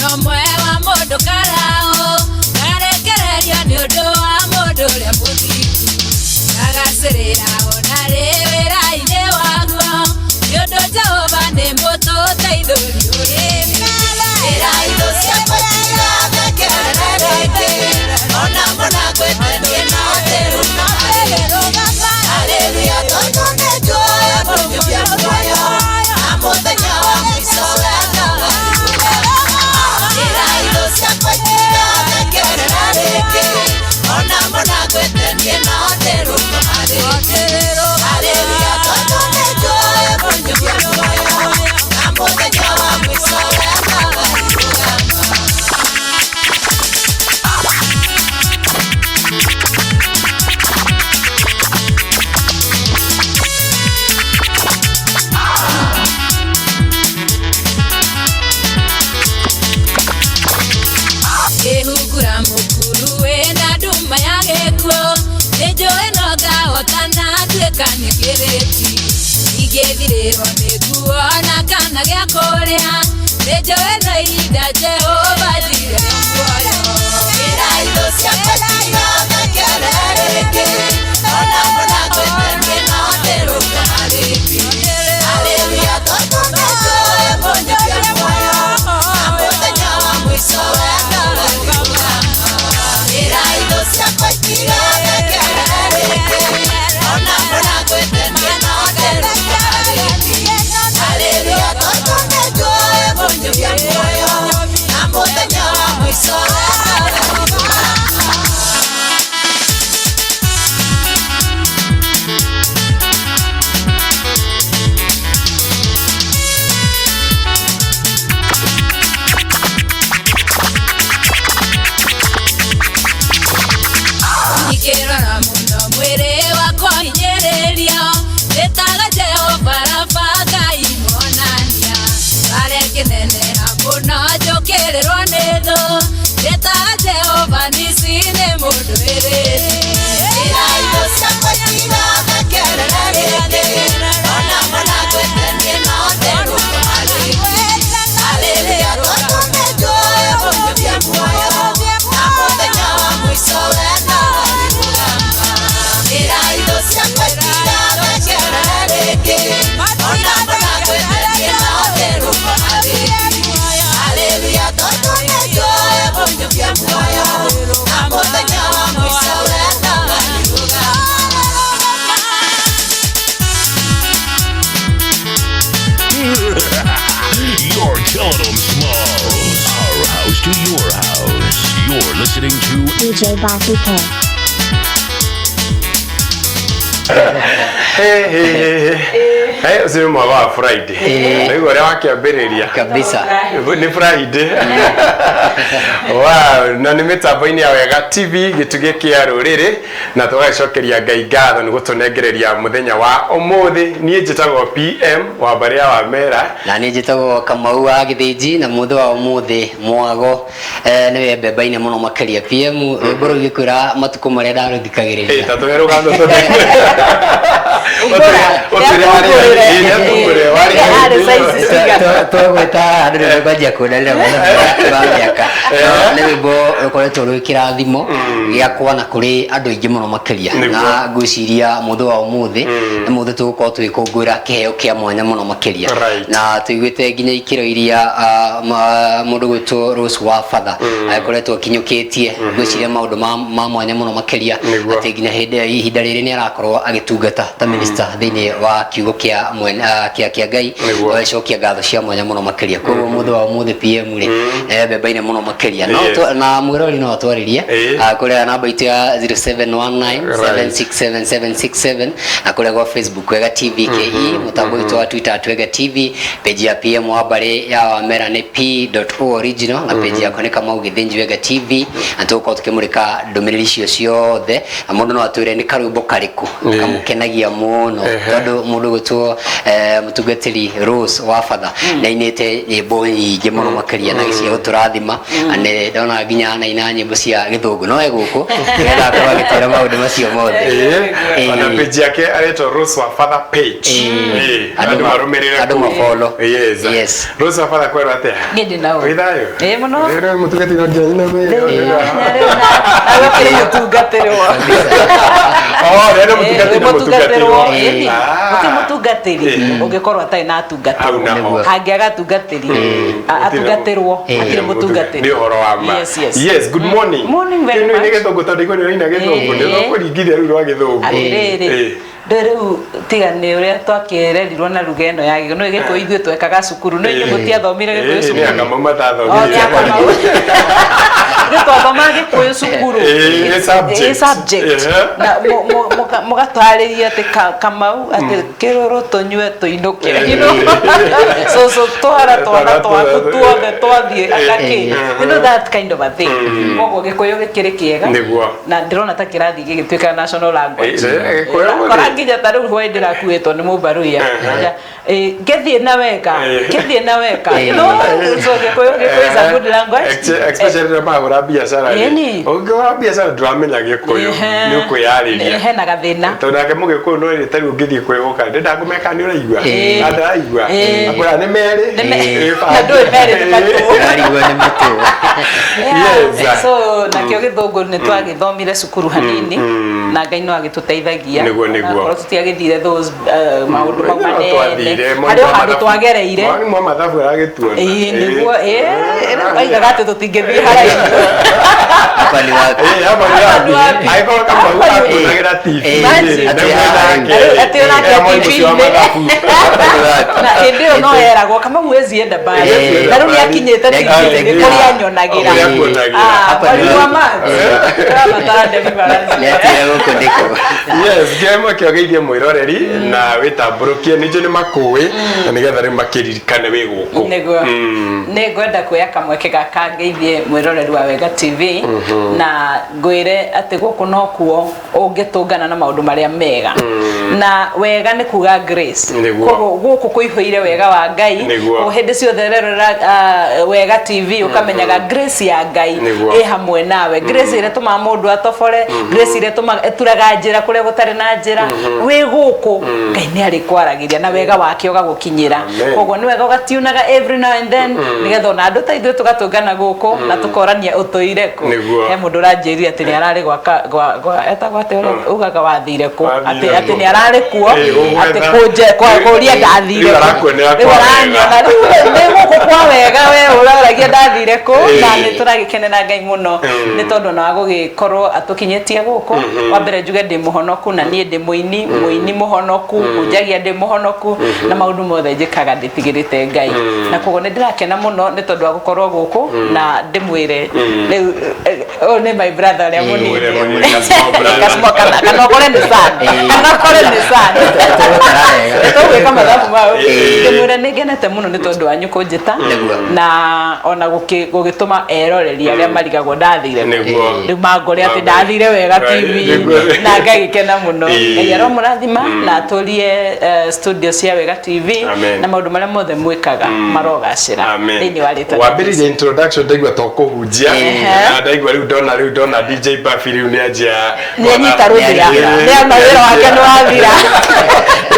Ona ũmwe wa mũndũ karaũ karekererio nĩ ũndũ wa mũndũ ũrĩa mũthingu agacĩrĩra ona rĩ wĩra-inĩ waguo nĩ ũndũ Jehova nĩ mũtũteithũri ũrĩ Ĩra ithũ ciakwa itigathekerere rĩngĩ, ona mbona ngwĩte niĩ no ndĩrũgama rĩngĩ. Haleluya, tondũ nĩnjũĩ mũnyũkia muoyo, na mũthenya wa mũico we nĩwarugama. Ĩra ithũ ciakwa itigathekerere rĩngĩ, ona mbona ngwĩte niĩ no ndĩrũgama rĩngĩ. Haleluya, tondũ nĩnjũĩ mũnyũkia muoyo, na mũthenya wa mũico we nĩwarugama. Ngĩhungura mũkuru wĩna nduma ya gĩkuũ nĩnjũĩ no ngahotana nduĩka nĩ kĩrĩti ingĩthirĩrwo nĩ nguo na kana gĩa kũrĩa nĩnjũĩ no ihinda Jehova njigĩre muoyo. Ĩra ithũ ciakwa itigathekerere rĩngĩ, ona mbona ngwĩte niĩ no ndĩrũgama rĩngĩ. Haleluya, tondũ nĩnjũĩ mũnyũkia muoyo, na mũthenya wa mũico we nĩwarugama. Ĩra ithũ ciakwa itigathekerere rĩngĩ, ona mbona ngwĩte niĩ no ndĩrũgama rĩngĩ. Haleluya, tondũ nĩnjũĩ mũnyũkia muoyo, na mũthenya wa mũico we nĩwarugama. Ingĩrora mũno mwĩrĩ wakwa hinyĩrĩrio ndĩtaga Jehova Rafa Ngai monania harĩa ngĩneneha mũno njũkĩrĩrwo nĩ thũ ndĩtaga Jehova Nisi nĩ mũndũ wĩrĩte. Ĩra ithũ ciakwa itigathekerere rĩngĩ, ona mbona ngwĩte niĩ no ndĩrũgama rĩngĩ. Haleluya, tondũ nĩnjũĩ mũnyũkia muoyo, na mũthenya wa mũico we nĩwarugama. Ĩra ithũ ciakwa itigathekerere rĩngĩ, ona mbona ngwĩte niĩ no ndĩrũgama rĩngĩ. Haleluya, tondũ nĩnjũĩ mũnyũkia muoyo, na mũthenya wa mũico we nĩwarugama. You're killing 'em, Smalls. Our house to your house. You're listening to DJ Bossy K. Hey, hey, hey, hey. Hey, ũcio nĩ mwaka wa Friday. Rĩu ũrĩa wakĩambĩrĩria Kabisa. Nĩ Friday. Wow, na nĩ mĩtambo-inĩ ya Wega TV, gĩtugĩ kĩa rũrĩrĩ, na tũgagĩcokeria Ngai ngatho nĩ gũtũnengereria mũthenya wa ũmũthĩ. Niĩ njĩtagwo PM wa mbarĩ ya Wamera. Na niĩ njĩtagwo Kamau wa Gĩthĩnji, na mũthĩ wa ũmũthĩ mwago nĩwe mbemba-inĩ mũno makĩria. PM, rwĩmbo rũu gĩkwĩra matukũ marĩa ndarũthikagĩrĩria. Ta tũhe rũgano tũthiĩ. Ũtwĩre harĩa ĩ, nĩatũmbũre, warĩ Arĩ size cigana? Twagwĩta andũ nĩ mekwanjia kwĩrarĩra mũno wa mĩaka. No, nĩ rwĩmbo rũkoretwo rwĩ kĩrathimo gĩakwa na kũrĩ andũ aingĩ mũno makĩria. Na ngwĩciria mũthĩ wa ũmũthĩ nĩ mũthĩ tũgũkorwo tũgĩkũngũĩra kĩheo kĩa mwanya mũno makĩria. Na tũiguĩte nginya ikĩro iria mũndũ gwĩtwo Rose wa Father akoretwo akinyũkĩtie, ngwĩciria maũndũ ma mwanya mũno makĩria, atĩ nginya hĩndĩ ya ihinda rĩrĩ nĩ arakorwo agĩtungata ta minister thĩinĩ wa kiugo kĩa mwene kĩa Ngai. Agĩcokia ngatho cia mwanya mũno makĩria. Koguo mũthĩ wa ũmũthĩ PM rĩ, mbemba-inĩ mũno makĩria. No na mwĩrori no atwarĩrie kũrĩa namba itũ ya 0719 767767, na kũrĩa gwa Facebook Wega TV KE, mũtambo witũ wa Twitter at Wega TV, page ya PM wa mbarĩ ya Wamera nĩ P.O original, na page yakwa nĩ Kamau Gĩthĩnji Wega TV, na tũgũkorwo tũkĩmũrĩka ndũmĩrĩri icio ciothe, na mũndũ no atwĩre nĩ karwĩmbo karĩkũ kamũkenagia Mũno. Tondũ mũndũ gwĩtwo mũtungatĩri Rose wa Batha nĩ ainĩte nyĩmbo nyingĩ mũno makĩria na cia gũtũrathima, na nĩ ndona nginya anaina nyĩmbo cia gĩthũngũ, no e gũkũ nĩgetha akorwo agĩtwĩra maũndũ macio mothe. Ona page yake aretwo Rose wa Father page. Andũ andũ marũmĩrĩre andũ kũu. Ma-follow. Yes. Yes. Rose wa Father, kwerwo atĩa? Niĩ ndĩ na Wĩ thayũ? Ĩĩ mũno. Rĩu mũtungatĩri no nginya nyina Nawe ũkĩrĩ mũtungatĩrwo. Oh, rĩu mũtungatĩri na Mũtungatĩrwo. mũtungatĩrwo. Ĩni. Ah. Gũtirĩ mũtungatĩri ũngĩkorwo atarĩ na atungatĩrwo. Hau naho. Angĩaga atungatĩri, atungatĩrwo, hatirĩ mũtungatĩri. Nĩ ũhoro wa ma. Yes. Yes, good morning. Morning very Kĩndũ nĩ much. gĩthũngũ, tondũ igũrũ nĩ gĩthũngũ, nĩ ũkũringithia rĩu rwa gĩthũngũ. Atĩrĩrĩ, ndũĩ rĩu tiga nĩ ũrĩa twakĩrerirwo na ruga ĩno ya gĩkũyũ, nĩ gĩkũyũ ithuĩ twekaga cukuru, nĩ inyuĩ mũtiathomire gĩkũyũ Nĩ cukuru? Akamau Oh, matathomire. nĩ Akamau. Ithuĩ twathomaga gĩkũyũ cukuru. Ĩ subject. Ĩ subject. Na mũgatwarĩria atĩ Kamau atĩ kĩrũrũ tũnyue tũinũke. Cũcũ twara twana twaku tuothe twathiĩ akakĩ. You know that kind of a thing. Koguo gĩkũyũ gĩkĩrĩ kĩega. Na ndĩrona ta kĩrathiĩ gĩgĩtuĩka national language. Gĩkũyũ Kora nginya ta rĩu hwaĩ ndĩrakuĩtwo nĩ mũmbaruia. Ngĩthiĩ na wega, ngĩthiĩ na wega. So gĩkũyũ is a good language. Especially rĩrĩa marahũra biacara rĩ. Ĩni. Ũngĩhũra biacara ndũramenya gĩkũyũ, nĩ ũkwĩyarĩria. Hena gathĩna. Tondũ nake mũgĩkũyũ no ĩrĩ tarĩu ũngĩthiĩ kwĩgũka ndĩndakũmeka nĩ ũraigua na ndaraigua, akwĩra nĩ merĩ. Na ndũĩ merĩ nĩ matũ. Ũrarigwo nĩ matũ. Yes. So nakĩo gĩthũngũ nĩ twagĩthomire cukuru hanini na Ngai no agĩtũteithagia. Nĩguo. Onakorwo tũtiagĩthire those maũndũ mau No manene, twathire, harĩ o handũ twagereire. Mwarimũ wa mathabu aragĩtuona. Ĩĩ nĩguo, ĩĩ rĩu oigaga atĩ tũtingĩthiĩ haraihu. Hapa ni wapi? Hapa ni Hapa ni wapi? wapi? Angĩkorwo Kamau Hapa ni- akuonagĩra TV, Imagine. rĩ, Atĩ nĩguo nake. Atĩ onake Mwalimu ũcio wa TV-inĩ. mathabu. Hapa ni wapi? Na hĩndĩ ĩyo no eragwo Kamau huwezi enda mbali, Eh, na rĩu nĩakinyĩte Nĩakinyĩte TV-inĩ kũrĩa anyonagĩra. Kũrĩa akuonagĩra. Ah, Hapa ni mwalimu wa wapi? maths ũrabatara deliverance. Nĩatire gũkũ ndĩkũ. Yes, ngĩamua kĩogeithie mwĩroreri na wĩtambũrũkie, nĩnjũ nĩ makũĩ na nĩgetha rĩu makĩririkane wĩ gũkũ. Nĩguo, nĩ ngwenda kuoya kamweke gaka ngeithie mwĩroreri wa Wega TV na ngwĩre atĩ gũkũ nokuo ũngĩtũngana na maũndũ marĩa mega, na wega nĩ kuga grace. Koguo gũkũ kũihũire wega wa Ngai. O hĩndĩ ciothe rerora Wega TV ũkamenyaga grace ya Ngai ĩ hamwe nawe, grace ĩrĩa ĩtũmaga mũndũ atobore, grace ĩrĩa ĩtũmaga ĩturaga njĩra kũrĩa gũtarĩ na njĩra. Wĩ gũkũ Ngai nĩ arĩkwaragĩria na wega wake ũgagũkinyĩra. Koguo nĩ wega ũgatiunaga every now and then nĩgetha ona andũ ta ithuĩ tũgatũngana gũkũ na tũkorania ũtũire kũ. He mũndũ ũranjĩrire atĩ nĩ ararĩ gwa etagwo atĩ ũrĩa ugaga wathire kũ, atĩ atĩ nĩ ararĩ kuo, atĩ kũnje kũria ndathire Rĩu arakuonera kũ. Rĩu kwa wega. aranyona rĩu nĩ gũkũ kwa wega, we ũroragia ndathire kũ, na nĩ tũragĩkenera Ngai mũno nĩ tondũ ona wa gũgĩkorwo atũkinyĩtie gũkũ. Wa mbere njuge ndĩ mũhonoku, na niĩ ndĩ mũini, mũini mũhonoku, hunjagia ndĩ mũhonoku, na maũndũ mothe njĩkaga ndĩtigĩrĩte Ngai, na koguo nĩ ndĩrakena mũno nĩ tondũ wa gũkorwo gũkũ, na ndĩmwĩre rĩu ũyũ nĩ my brother ũrĩa mũnini. Ũrĩa mũnini, ka small brother. Ka small, kana ũkore nĩ son, kana ũkore nĩ son. Tũgũtara wega. Tũgwĩka mathabu mau. Ndĩmwĩre nĩ ngenete mũno nĩ tondũ wanyu kũnjĩta na ona gũgĩtũma eroreri arĩa marigagwo ndathire kũ. Rĩu mangore atĩ ndathire Wega TV na ngagĩkena mũno. Ngai aromũrathima na atũrie studio cia Wega TV Amen. na maũndũ marĩa mothe mwĩkaga marogacĩra Amen. thĩinĩ wa rĩtwa rĩa Wambĩrĩria introduction ndaigua to kũhunjia, na ndaigua rĩu ndona DJ Buffy rĩu nĩ anjia. Nĩ anyita rũthira. Nĩ Nĩ ona wĩra wake nĩ wathira.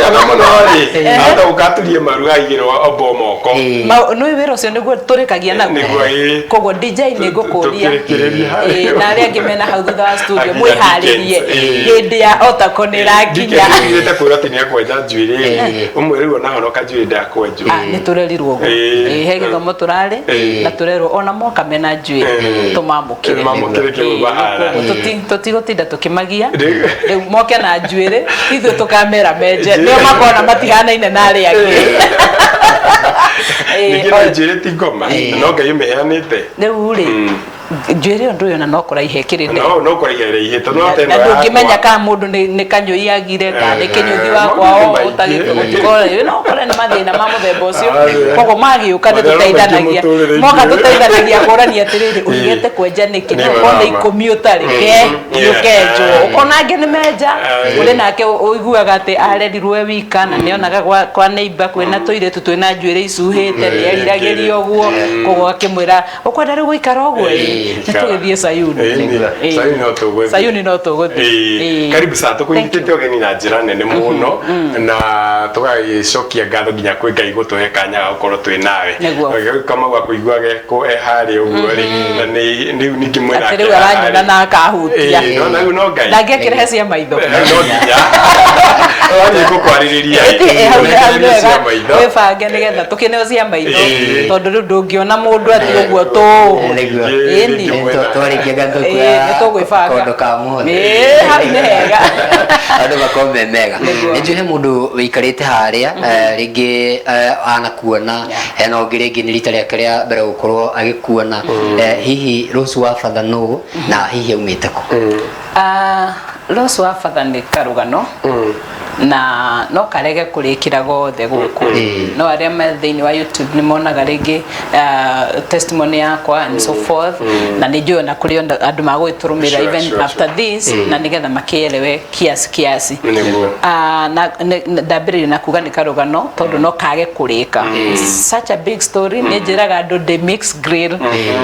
Ona mũno rĩ, ahota gũkaturie maru aigĩrwo ombo moko. Nĩ wĩra ũcio nĩguo tũrĩkagia naguo. Nĩguo, ĩĩ. Koguo DJ nĩ ngũkũria Tũkĩrĩkĩrĩria harĩ. Ĩĩ, na arĩa angĩ mena hau thutha wa studio, Akinya mwĩharĩrie, Dickens, ĩĩ. hĩndĩ ya otako nĩ ĩrakinya. Dickens kwĩrwo atĩ nĩ akwenja njuĩrĩ ũmwe, rĩu ona honoka njuĩrĩ ndakwenjwo. Ah, nĩ tũrerirwo ũguo. Ĩĩ, he gĩthomo tũrarĩ na tũrerwo ona moka mena njuĩrĩ tũmamũkĩre. Mamũkĩre kĩu Ĩĩ, bahara. koguo tũtigũtinda tũkĩmagia. Rĩu Rĩu moke na njuĩrĩ, ithuĩ tũkamera menje, nĩo makona matihanaine na arĩa angĩ. Ningĩ na njuĩrĩ ti ngoma, no Ngai ũmĩheanĩte. Rĩu rĩ, Njuĩrĩ ĩyo ndũyona no kũraiha ĩkĩrĩte. No kũraiha ĩraihĩte no ta ĩno Na ndũngĩmenya yakwa. kana mũndũ nĩ kanyũi agire kana nĩ kĩnyũthi Eh, wa maũndũ kwao nĩ maingĩ. ũtagĩkore no ũkore nĩ mathĩna ma mũthemba ũcio. Ah, Koguo magĩũka nĩ mathĩna maingĩ tũteithanagia mũtũrĩre-inĩ. moka tũteithanagia kũrania atĩrĩrĩ, ũrigĩte kwenja nĩkĩ? Nĩ No ũkorwo nĩ wega. 10 ũtarĩ ke ũkenjwo, ũkona angĩ nĩ menja. Kũrĩ nake ũiguaga atĩ arerirwo e wika na nĩonaga kwa neighbor kwĩna tũirĩtu twĩna njuĩrĩ icuhĩte, nĩeriragĩria ũguo, koguo akĩmwĩra ũkwenda rĩu gũikara ũguo, ĩ nĩ tũgĩthiĩ Sayuni. Ĩĩ, Sayuni no tũgũthiĩ. Sayuni no tũgũthiĩ. Ĩĩ. Karibu sana, tũkũnyitĩte ũgeni na njĩra nene mũno na tũgagĩcokia ngatho nginya kwĩ Ngai gũtũhe kanya ga gũkorwo twĩ nawe. Nĩguo. Kamau akũiguage kũ e harĩa ũguo rĩ, na nĩ rĩu ningĩ mwena Atĩ rĩu aranyona na akahutia. Ĩĩ, no na rĩu no Ngai. Ndangĩakĩrehe cia maitho. No nginya wathiĩ gũkwarĩrĩria Ĩti, hau nĩ hau nĩ cia wega maitho. wĩbange nĩgetha tũkĩneo cia maitho, Ĩĩ. tondũ rĩu ndũngĩona mũndũ atĩ ũguo tũũ. Nĩguo. Ĩni. Twarĩkia Ĩĩ, ngatũkuoya nĩ tũgwĩbanga. kondo ka mũthĩ. Ĩĩ, hau nĩ hega. Andũ makorwo me mega. Nĩguo. Nĩ njũĩ he mũndũ wĩikarĩte harĩa, rĩngĩ anakuona, hena ũngĩ rĩngĩ nĩ rita rĩake rĩa mbere gũkorwo agĩkuona. Hihi Rose wa Batha nũ na hihi aumĩte kũ? Ah, Rose wa Batha nĩ karũgano na no karege kũrĩkĩra gothe gũkũ, no arĩa me thĩinĩ wa YouTube nĩ monaga rĩngĩ testimony yakwa and so forth, na nĩ njũĩ ona kũrĩ ona andũ magũgĩtũrũmĩrĩra even after this, na nĩgetha makĩelewe kiasi kiasi. Nĩguo. Ah, na ndambĩrĩria na kuga nĩ karũgano tondũ no kage kũrĩka. It's such a big story. Nĩ njĩraga andũ ndĩ mix grill,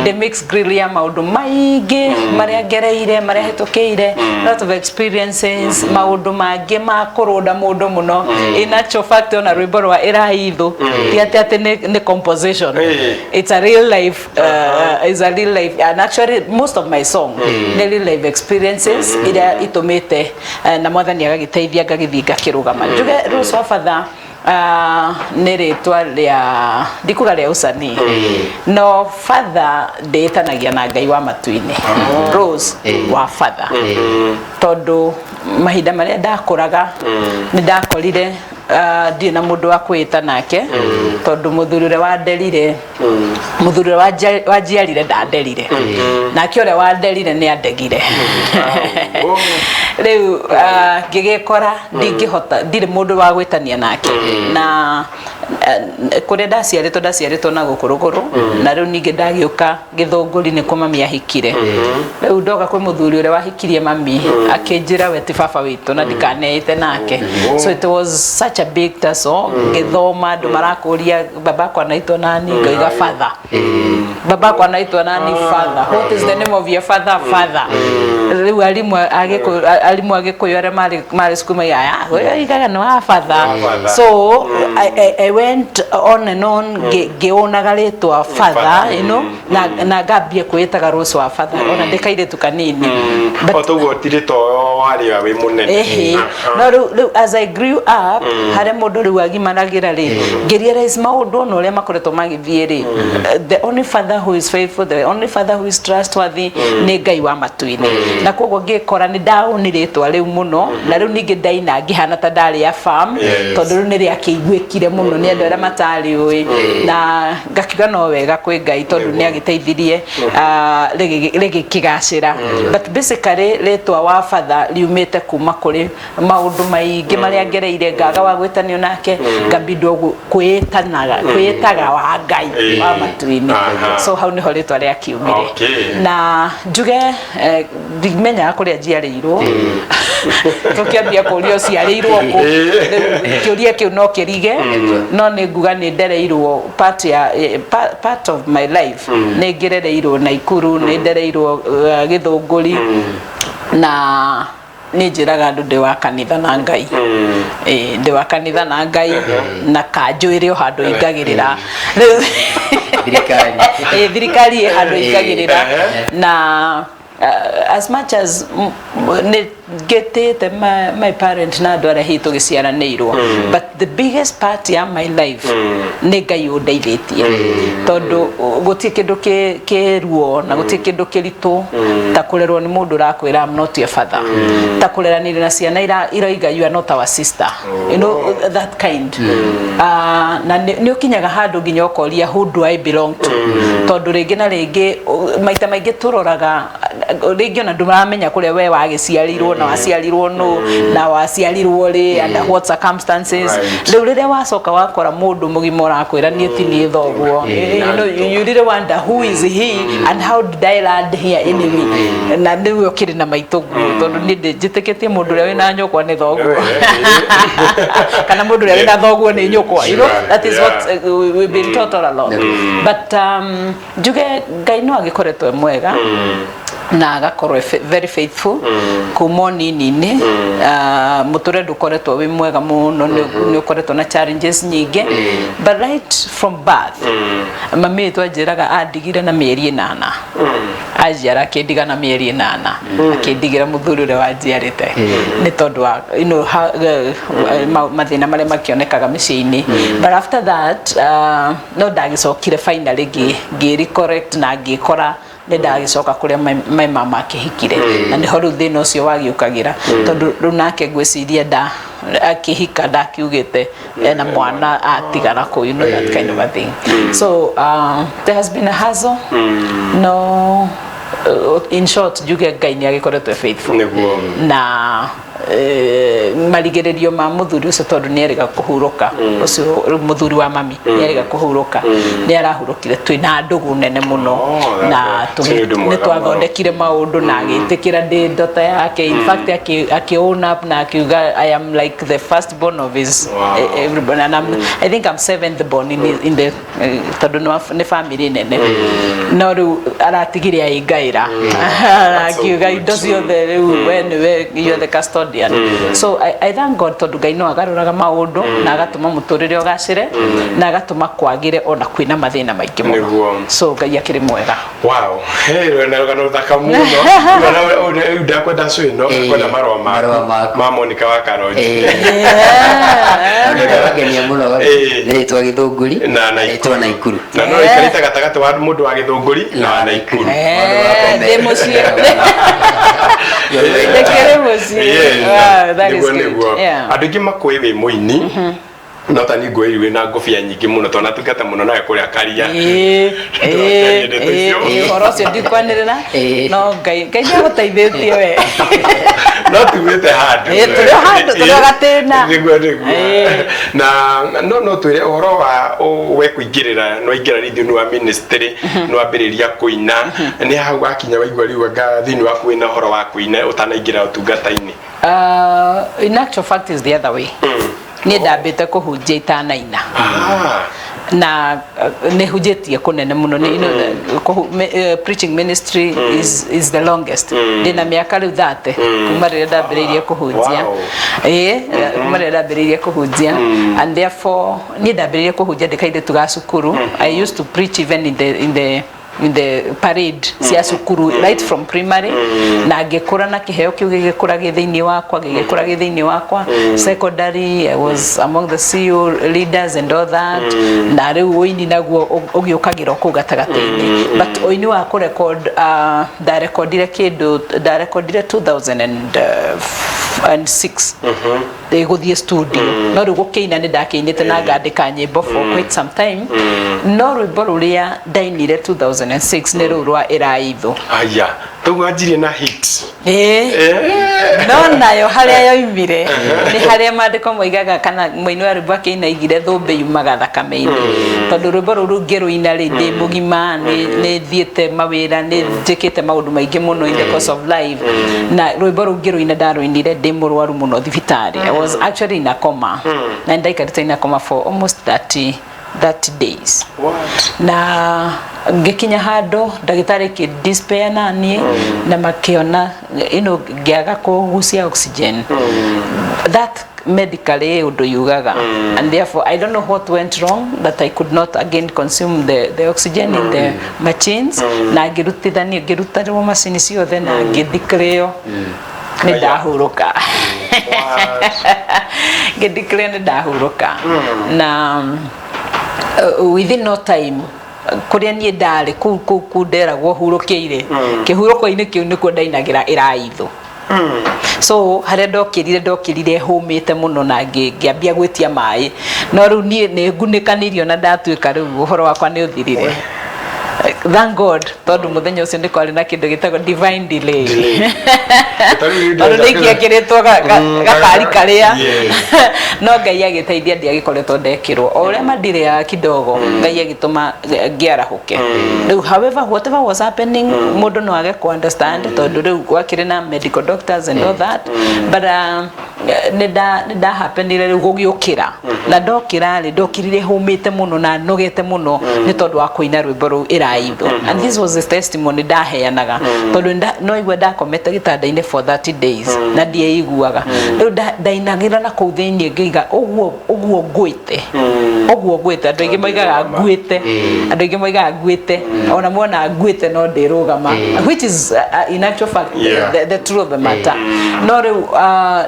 ndĩ mix grill ya maũndũ maingĩ marĩa ngereire, marĩa hĩtũkĩire, lot of experiences, maũndũ mangĩ ma kũrũnda mũndũ mũno. In actual fact, ona rwĩmbo rwa ĩraithũ ti atĩ nĩ composition. It's a real life, it's a real life, and actually most of my song nĩ real life experiences iria itũmĩte na mwathani agagĩteithia ngagĩthiĩ ngakĩrũgama. Njuge Rose wa Batha nĩ rĩtwa rĩa ndikuga rĩa ũcanii, no Father ndĩĩtanagia na Ngai wa matu-inĩ, Rose wa Father, tondũ mahinda marĩa ndakũraga nĩ ndakorire ndirĩ na mũndũ wa kwĩĩta nake, tondũ mũthuri ũrĩa wanderire, mũthuri ũrĩa wanjiarire ndanderire, nake ũrĩa wanderire nĩ andegire. Rĩu ngĩgĩkora ndingĩhota, ndirĩ mũndũ wa gwĩtania nake, na kũrĩa ndaciarĩtwo na gũkũ rũgũrũ, na rĩu ningĩ ndagĩũka Gĩthũngũri nĩkuo mami ahikire. Rĩu ndoka kwĩ mũthuri ũrĩa wahikirie mami, akĩnjĩra we ti baba witũ na ndikaneĩte nake. So it was such a big tussle. Ngĩthoma, andũ marakũria babakwa anaitwa nani, ngaiga father. Babakwa anaitwa nani? Father. What is the name of your father? Father. Rĩu arimũ a Gĩkũyũ, arimũ a Gĩkũyũ arĩa marĩ cukuru maiga, "Ah, ũyũ oigaga nĩ wa father." Father. So I went on and on ngĩũnaga rĩtwa father, na ngambia kwĩĩtaga Rose wa Father ona ndĩ kairĩtu kanini. But O toguo tirĩ to warĩa wĩ mũnene. Ehe. No rĩu as I grew up, harĩa mũndũ rĩu agimaragĩra rĩ, ngĩrealize maũndũ ona ũrĩa makoretwo magĩthiĩ rĩ, the only father who is faithful, the only father who is trustworthy nĩ Ngai wa matu-inĩ. Na koguo ngĩkora nĩ ndaũni rĩtwa rĩu mũno, na rĩu ningĩ ndaina ngĩhana ta ndarĩ ya farm, tondũ rĩu nĩ rĩakĩiguĩkire mũno nĩ andũ arĩa matarĩ ũĩ, na ngakiuga no wega kwĩ Ngai tondũ nĩ agĩteithirie rĩgĩkĩgacĩra. But basically rĩtwa wa Father riumĩte kuma kũrĩ maũndũ maingĩ marĩa ngereire, ngaga wa gwĩtanio nake, ngambindwo kwĩĩtanaga, kwĩĩtaga wa Ngai wa matu-inĩ. So hau nĩho rĩtwa rĩakiumire. Na njuge ndimenyaga kũrĩa njiarĩirwo. Tũkĩambia kũria ũciarĩirwo kũ, rĩu kĩũria kĩu no kĩrige, no nĩ nguga nĩ ndereirwo part ya part of my life, nĩ ngĩrereirwo Naikuru, nĩ ndereirwo Gĩthũngũri, na nĩ njĩraga andũ ndĩ wa kanitha na Ngai. Ĩĩ, ndĩ wa kanitha na Ngai, na kanjũ ĩrĩ o handũ ingagĩrĩra. Rĩu Thirikari. Ĩĩ, thirikari ĩ handũ ingagĩrĩra, na as much as nĩ Ngĩtĩte my parent na andũ arĩa hihi tũgĩciaranĩirwo, but the biggest part ya my life nĩ Ngai ũndeithĩtie, tondũ gũtirĩ kĩndũ kĩ ruo na gũtirĩ kĩndũ kĩritũ ta kũrerwo nĩ mũndũ ũrakwĩra, "I'm not your father," ta kũreranĩria na ciana iroiga, "You are not our sister," you know that kind. Ah, na nĩ ũkinyaga handũ nginya ũkoria, "Who do I belong to?" Tondũ rĩngĩ na rĩngĩ maita maingĩ tũroraga rĩngĩ ona ndũramenya kũrĩa we wagĩciarirwo na waciarirwo nũ na waciarirwo rĩ, under what circumstances. Rĩu rĩrĩa wacoka wakora mũndũ mũgima ũrakwĩra, "Niĩ ti niĩ thoguo," you really wonder who is he and how did I land here anyway. Na nĩwe ũkĩrĩ na maitũ guo, tondũ niĩ njĩtĩkĩtie mũndũ ũrĩa wĩna nyũkwa nĩ thoguo, kana mũndũ ũrĩa wĩna thoguo nĩ nyũkwa. That is what we've been taught all along. But njuge Ngai no agĩkoretwo e mwega na agakorwo e very faithful kuma ũnini-inĩ. Ah, mũtũrĩre ndũkoretwo wĩ mwega mũno, nĩ ũkoretwo na challenges nyingĩ, but right from birth mami witũ anjĩraga andigire na mĩeri 8. Anjiara akĩndiga na mĩeri 8, akĩndigĩra mũthuri ũrĩa wanjiarĩte nĩ tondũ wa mathĩna marĩa makĩonekaga mĩciĩ-inĩ. But after that no ndagĩcokire finally ngĩ correct na ngĩkora nĩ ndagĩcoka kũrĩa my mama akĩhikire, na nĩho rĩu thĩna ũcio wagĩũkagĩra, tondũ rĩu nake ngwĩciria nda akĩhika ndakiugĩte ena mwana atigana kũu, that kind of a thing. So there has been a hassle, no in short njuge Ngai nĩ agĩkoretwo e faithful. Na marigĩrĩrio ma mũthuri ũcio, tondũ nĩ erĩga kũhurũka, ũcio rĩu mũthuri wa mami nĩ erĩga kũhurũka, nĩ arahurũkire twĩna ndũgũ nene mũno. Oh, na that's nĩ ũndũ nĩ mwega. Twathondekire maũndũ na agĩtĩkĩra ndĩ ndota yake. In fact akĩ own up na akiuga I am like the first born of his everybody, and I think I'm seventh born in the tondũ nĩ family nene, no rĩu aratigire aingaĩra akiuga good. Indo ciothe rĩu we nĩwe, you are the custodian. So I thank God, tondũ Ngai no agarũraga maũndũ na agatũma mũtũrĩre ũgacĩre na agatũma kwagĩre ona kwĩna mathĩna maingĩ mũno. So Ngai akĩrĩ mwega. Wow, hey, rwena rũgano rũthaka mũno. Rĩu ndakwenda cũ ĩno, kwenda marũa Marũa maku maku. ma Monica wa Karonji. Ndĩragenia mũno nĩ rĩtwa Gĩthũngũri na rĩtwa Naikuru. Na no ikarĩte gatagatĩ wa mũndũ wa Gĩthũngũri na wa Naikuru. Ndĩ mũciĩ, ndĩkĩrĩ mũciĩ. Wow, that is Nĩguo. good. Nĩguo. Andũ aingĩ makũĩ wĩ mũini, no ta ni ngwĩri wĩ na ngũbia nyingĩ mũno, tondũ natungata mũno nawe kũrĩa Karia. Ĩĩ, Ndeto icio. Ĩĩ, ũhoro ũcio ndikwanĩrĩra. No Ngai nĩ agũteithĩtie we. No tumĩte handũ. Ĩĩ, tũrĩ o handũ, tũrĩ o gatĩna. Nĩguo. Na no twĩre ũhoro wa we kũingĩrĩra, no ingĩra rĩ thĩinĩ wa ministry, no ambĩrĩria kũina, nĩ hau wakinya waigua rĩu anga thĩinĩ waku wĩna ũhoro wa kũina ũtanaingĩra ũtungata-inĩ? In actual fact is the other way. Niĩ ndambĩte kũhunjia itanaina. Na nĩ hunjĩtie kũnene mũno. Nĩ, preaching ministry is the longest. Ndĩna mĩaka rĩu 30 kuma rĩrĩa ndambĩrĩirie kũhunjia. Ĩĩ, kuma rĩrĩa ndambĩrĩirie kũhunjia, and therefore niĩ ndambĩrĩirie kũhunjia ndĩ kairĩtu ga cukuru. I used to preach even in the parade cia cukuru right from primary, na ngĩkũra na kĩheo kĩu gĩgĩkũra gĩ thĩinĩ wakwa, gĩgĩkũra gĩ thĩinĩ wakwa. Secondary I was among the CU leaders and all that, na rĩu ũini naguo ũgĩũkagĩra o kũu gatagatĩ-inĩ. But ũini wa kũrecord, ndarekondire kĩndũ, ndarekondire 2006 gũthiĩ studio, no rĩu gũkĩina nĩ ndakĩinĩte na ngandĩka nyĩmbo for quite some time, no rwĩmbo rũrĩa ndainire 2006 nĩ rũu rwa Ĩraithũ. Aya, rĩu wanjirie na hit. Ĩĩ. No nayo harĩa yoimire nĩ harĩa maandĩko moigaga kana mũini wa rwĩmbo akĩina aigire thũmbĩ yumaga thakame-inĩ, tondũ rwĩmbo rũu ngĩrũina rĩ ndĩ mũgima, nĩ thiĩte mawĩra, nĩ njĩkĩte maũndũ maingĩ mũno in the course of life, na rwĩmbo rũu ngĩrũina ndarũinire ndĩ mũrwaru mũno thibitarĩ. I was actually in a coma, na ndaikarĩte in a coma for almost 30 days. What? Na ngĩkinya handũ ndagĩtarĩ kĩ despair na niĩ na makĩona ngĩaga kũgucia oxygen that medically ũndũ yugaga, and therefore I don't know what went wrong that I could not again consume the oxygen in the machines, na ngĩrutithania, ngĩrutarwo macini ciothe na ngĩthikĩrĩo. Nĩ Aya. ndahurũka. What? Ngĩ declare nĩ ndahurũka na within no time, kũrĩa niĩ ndarĩ kũu kũu kũu nderagwo hurũkĩire kĩhurũko-inĩ kĩu nĩkuo ndainagĩra ĩraithũ. So harĩa ndokĩrire, ndokĩrire hũmĩte mũno na ngĩambia gwĩtia maĩ, no rĩu niĩ nĩ ngunĩkanĩirio na ndatuĩka rĩu ũhoro wakwa nĩ ũthirire. Thank God, tondũ mũthenya ũcio nĩ kwarĩ na kĩndũ gĩtagwo divine delay. Delay. Tondũ Tondũ nĩ ingĩekĩrĩtwo gakari karĩa. No Ngai agĩteithia, ndiagĩkoretwo ndekĩrwo o ũrĩa mandirĩaga kidogo. Ngai agĩtũma ngĩarahũke rĩu. However, whatever was happening, mũndũ no age ku understand tondũ rĩu gwakĩrĩ na medical doctors and all that, but nĩ ndahappenire rĩu gũgĩũkĩra, na ndokĩra rĩ, ndokĩrire hũmĩte mũno na nogete mũno nĩ tondũ wa kũina rwĩmbo rũu ĩraithũ. And this was the testimony ndaheanaga, tondũ no igua ndakomete gĩtanda-inĩ for 30 days na ndieiguaga. Rĩu ndainagĩra na kũu thĩinĩ ngĩiga ũguo ũguo ngwĩte, ũguo ngwĩte. Andũ aingĩ moigaga nguĩte, andũ aingĩ moigaga nguĩte, ona mona nguĩte no ndĩrũgama, which is in actual fact the truth of the matter. No rĩu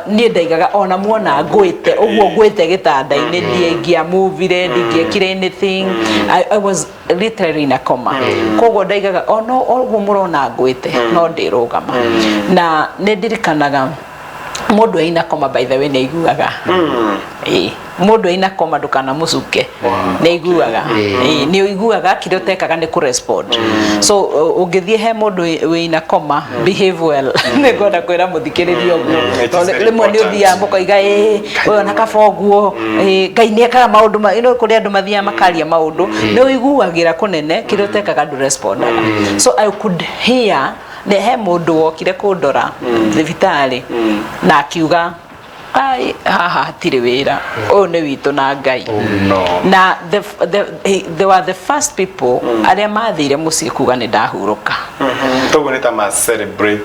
niĩ ndaigaga ona muona ngwĩte ũguo ngwĩte gĩtanda-inĩ, ndingĩamuvire, ndingĩekire anything. I was literally in a coma. Koguo ndaigaga ono ũguo mũrona ngwĩte no ndĩrũgama. Na nĩ ndirikanaga mũndũ aina koma, by the way, nĩ aiguaga. Ĩĩ, mũndũ aina koma ndũkanamũcuke, nĩ aiguaga. Ĩĩ, nĩ ũiguaga kĩrĩa ũtekaga nĩ kũ-respond. So ũngĩthiĩ he mũndũ wĩna koma, behave well. Nĩ ngwenda kwĩra mũthikĩrĩria ũguo. It is Tondũ very rĩmwe nĩ important. ũthiaga mũkoiga, ĩĩ, ũyũ ona kaba ũguo, ĩĩ, Ngai nĩ ekaga maũndũ ma you know, kũrĩ andũ mathiaga makaria maũndũ nĩ ũiguagĩra kũnene, kĩrĩa ũtekaga ndũrespondaga. So I could hear nĩ he mũndũ wokire kũndora thibitarĩ na akiuga, "Ai, haha hatirĩ wĩra, ũyũ nĩ witũ na Ngai." No. Na they were the first people arĩa mathire mũciĩ kuga nĩ ndahurũka. Toguo nĩ ta ma celebrate.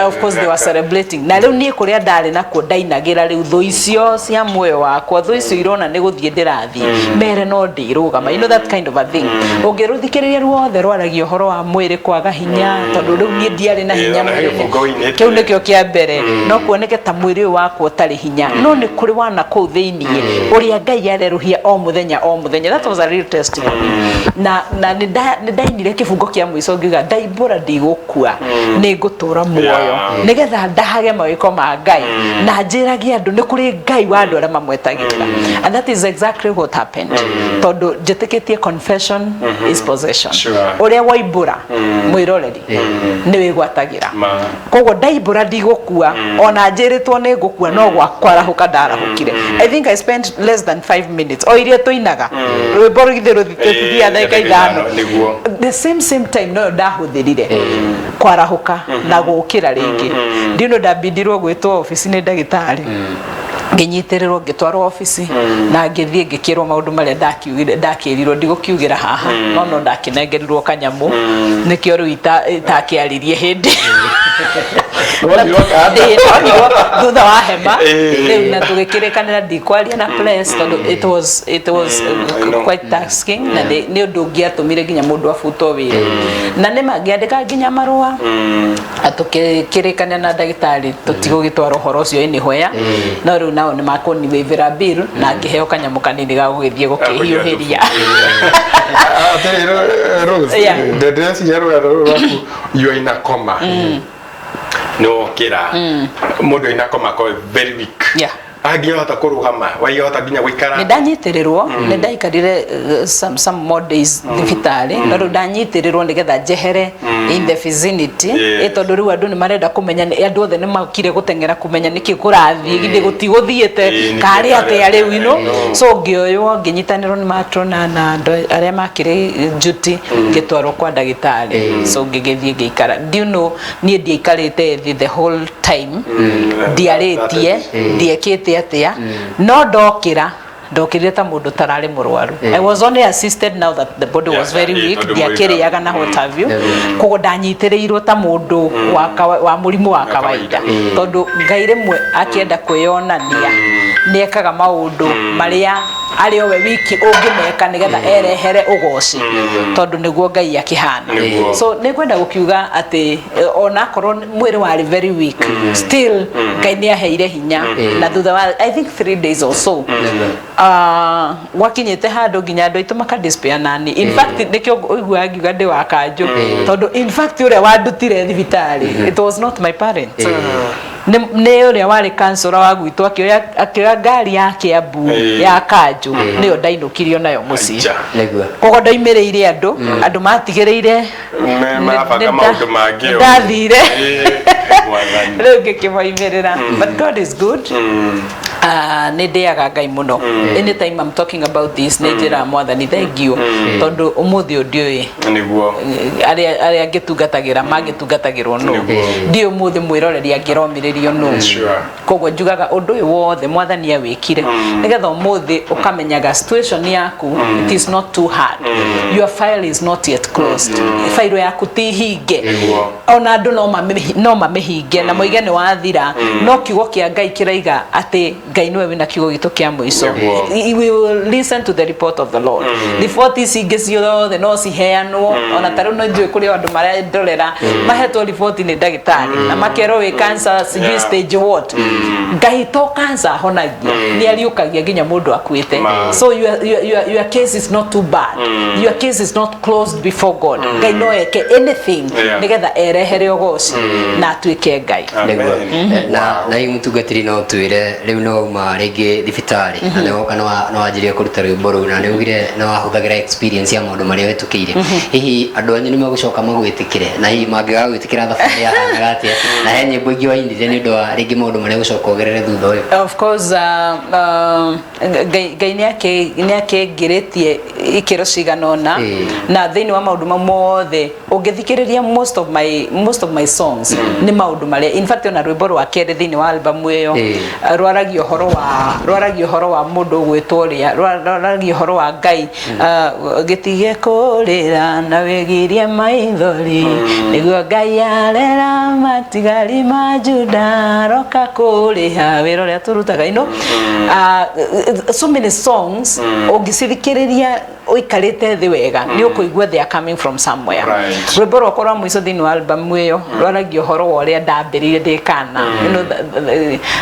Of course they were celebrating. Na rĩu niĩ kũrĩa ndarĩ nakuo ndainagĩra rĩu thũ icio cia muoyo wakwa, thũ icio irona nĩ gũthiĩ ndĩrathiĩ, mere no ndĩrũgama, you know, that kind of a thing. Ũngĩrũthikĩrĩria ruothe rwaragia ũhoro wa mwĩrĩ kwaga hinya, tondũ rĩu niĩ ndiarĩ na hinya ona he mwĩrĩ-inĩ. gĩbungo ũinĩte. Kĩu nĩkĩo kĩa mbere. No kuoneke ta mwĩrĩ ũyũ wakwa ũtarĩ hinya, no nĩ kũrĩ wana kũu thĩiniĩ ũrĩa Ngai arerũhia o mũthenya o mũthenya. That was a real testimony. Na nĩ ndainire kĩbungo kĩa mũico ngiuga ndaimbũra ndigũkua, nĩ ngũtũra muoyo, nĩgetha ndahage mawĩko ma Ngai na njĩragie andũ nĩ kũrĩ Ngai wa andũ arĩa mamwetagĩrĩra. And that is exactly what happened, tondũ njĩtĩkĩtie confession is possession. Ũrĩa waimbũra, mwĩroreri, nĩ wĩgwatagĩra. Ma. Koguo ndaimbũra ndigũkua, ona njĩrĩtwo nĩ ngũkua, no gwa kwarahũka ndarahũkire. I think I spent less than 5 minutes o iria tũinaga rwĩmbo rũgithĩ rũtithiaga ndagĩka 5. Nĩguo. The same time noyo ndahũthĩrire kwarahũka na gũkĩra rĩngĩ. Ndino ndambindirwo gwĩtwo obici nĩ ndagĩtarĩ, ngĩnyitĩrĩrwo ngĩtwarwo obici na ngĩthiĩ ngĩkĩrwo maũndũ marĩa ndakiugire, ndakĩrirwo ndigũkiugĩra haha, no ndakĩnengerirwo kanyamũ nĩkĩo rĩu itakĩaririe hĩndĩ. Wohirwo kanda. Ĩĩ, ndohirwo thutha wa hema. Rĩu na tũgĩkĩrĩkanĩra ndikwaria na press tondũ it was I know. quite tasking, na nĩ ũndũ ũngĩatũmire nginya mũndũ abutwo wĩra, na nĩ mangĩandĩka nginya marũa. Tũkĩrĩkanĩra na ndagĩtarĩ tũtigũgĩtwara ũhoro ũcio anywhere, no rĩu nao nĩ makũniwĩvĩra bill na ngĩheo kanyamũ kanini ga gũgĩthiĩ gũkĩhiũhĩria. Atĩrĩrĩ Rose, ndĩreciria rũgano rũrũ rwaku, you are in a coma, nĩ wokĩra. Mũndũ ina coma akorwo very weak, angĩhota kũrũgama, waihota nginya gũikara? Nĩ ndanyitĩrĩrwo, nĩ ndaikarire some more days thibitarĩ, no rĩu ndanyitĩrĩrwo nĩgetha njehere in the vicinity. Ĩ tondũ rĩu andũ nĩ marenda kũmenya, andũ othe nĩ makire gũteng'era kũmenya nĩkĩ kũrathiĩ, githĩ gũtigũthiĩte Nĩkĩ karĩ karĩ atĩa rĩu atĩa, ino. I know. So ngĩoywo, ngĩnyitanĩrwo nĩ matrona na andũ arĩa makĩrĩ duty, ngĩtwarwo kwa ndagĩtarĩ. So ngĩgĩthiĩ ngĩikara. Do you know, niĩ ndiaikarĩte thĩ the whole time, ndiarĩtie, ndiekĩte atĩa, no ndokĩra ndokĩrire ta mũndũ tararĩ mũrwaru. I was only assisted now that the body was very weak, tondũ ndiakĩrĩaga na what have you. Koguo ndanyitĩrĩirwo ta mũndũ wa mũrimũ wa kawaida, tondũ Ngai rĩmwe akĩenda kwĩyonania nĩ ekaga maũndũ marĩa Arĩ o we wiki ũngĩmeka nĩgetha erehere ũgoci, tondũ nĩguo Ngai akĩhana. So nĩ ngwenda gũkiuga atĩ onakorwo mwĩrĩ warĩ very weak, still Ngai nĩ aheire hinya, na thutha wa, I think, 3 days or so, gwakinyĩte handũ nginya andũ aitũ makadespair nani. In fact, nĩkĩo ũiguaga ngiuga ndĩ wa kanjũ, tondũ in fact ũrĩa wandutire thibitarĩ, it was not my parents, nĩ ũrĩa warĩ kansũra wa gwitũ, akĩoya ngari ya Kiambu ya kanjũ, nĩyo ndainũkirio nayo mũciĩ. Aja. Koguo ndoimĩrĩire andũ, andũ matigĩrĩire Marabanga maũndũ mangĩ o. Ndathire. Mwathani. Rĩu ngĩkĩmoimĩrĩra, but God is good. Nĩ ndĩaga Ngai mũno. Anytime I'm talking about this, nĩ njĩraga Mwathani thank you, tondũ ũmũthĩ ũyũ ndiũĩ arĩa ngĩtungatagĩra mangĩtungatagĩrwo nũ. Ndiũĩ ũmũthĩ mwĩroreri angĩromĩrĩrio nũ. Koguo njugaga ũndũ ũyũ wothe Mwathani awĩkire nĩgetha ũmũthĩ ũkamenyaga situation yaku, it is not too hard, your file is not yet closed, fairo yaku ti hinge. Ona andũ no mamĩhinge na moige nĩ wathira, no kiugo kĩa Ngai kĩraiga atĩ Ngai nĩwe wĩna kiugo gitũ kĩa mũico. We will listen to the report of the Lord. Riboti ici ingĩ ciothe no ciheanwo, ona ta rĩu no njũĩ kũrĩ andũ marendorera mahetwo riboti nĩ ndagĩtarĩ na makerwo wĩ cancer, sijui stage what. Ngai to cancer ahonagia, nĩ ariũkagia nginya mũndũ akuĩte. So your case is not too bad, your case is not closed before God. Ngai no eke anything nĩgetha erehere ũgoci na atuĩke Ngai. Amen. Nĩguo. Na hihi mũtungatĩri, no twĩre rĩu nĩ wauma rĩngĩ thibitarĩ na nĩ woka nĩ wanjirie kũruta rwĩmbo rũu, na nĩ ugire nĩ wahũthagĩra experience ya maũndũ marĩa wĩtũkĩire, hihi andũ anyu nĩ megũcoka magwĩtĩkĩre? Na hihi mangĩaga gwĩtĩkĩra, thabarĩ yahanaga atĩa? Na he nyĩmbo ingĩ wainire nĩ ũndũ wa rĩngĩ maũndũ marĩa gũcoka ũgerere thutha ũyũ? Of course, Ngai nĩ akĩngĩrĩtie ikĩro cigana ũna, na thĩinĩ wa maũndũ mau mothe ũngĩthikĩrĩria, most of my songs nĩ maũndũ marĩa, in fact, ona rwĩmbo rwa kerĩ thĩinĩ wa album ĩyo, rwaragia ũhoro wa mũndũ ũgwĩtwo ũrĩa, rwaragia ũhoro wa Ngai, gĩtige kũrĩra na wĩgirie maithori, nĩguo Ngai arera matigari ma Juda, roka kũrĩha wĩra ũrĩa tũrutaga. So many songs ũngĩcithikĩrĩria ũikarĩte thĩ wega, nĩ ũkũigua they are coming from somewhere. Rwĩmbo rwakwa rwa mũico thĩinĩ wa album ĩyo rwaragia ũhoro wa ũrĩa ndambĩrĩirie ndĩ kana.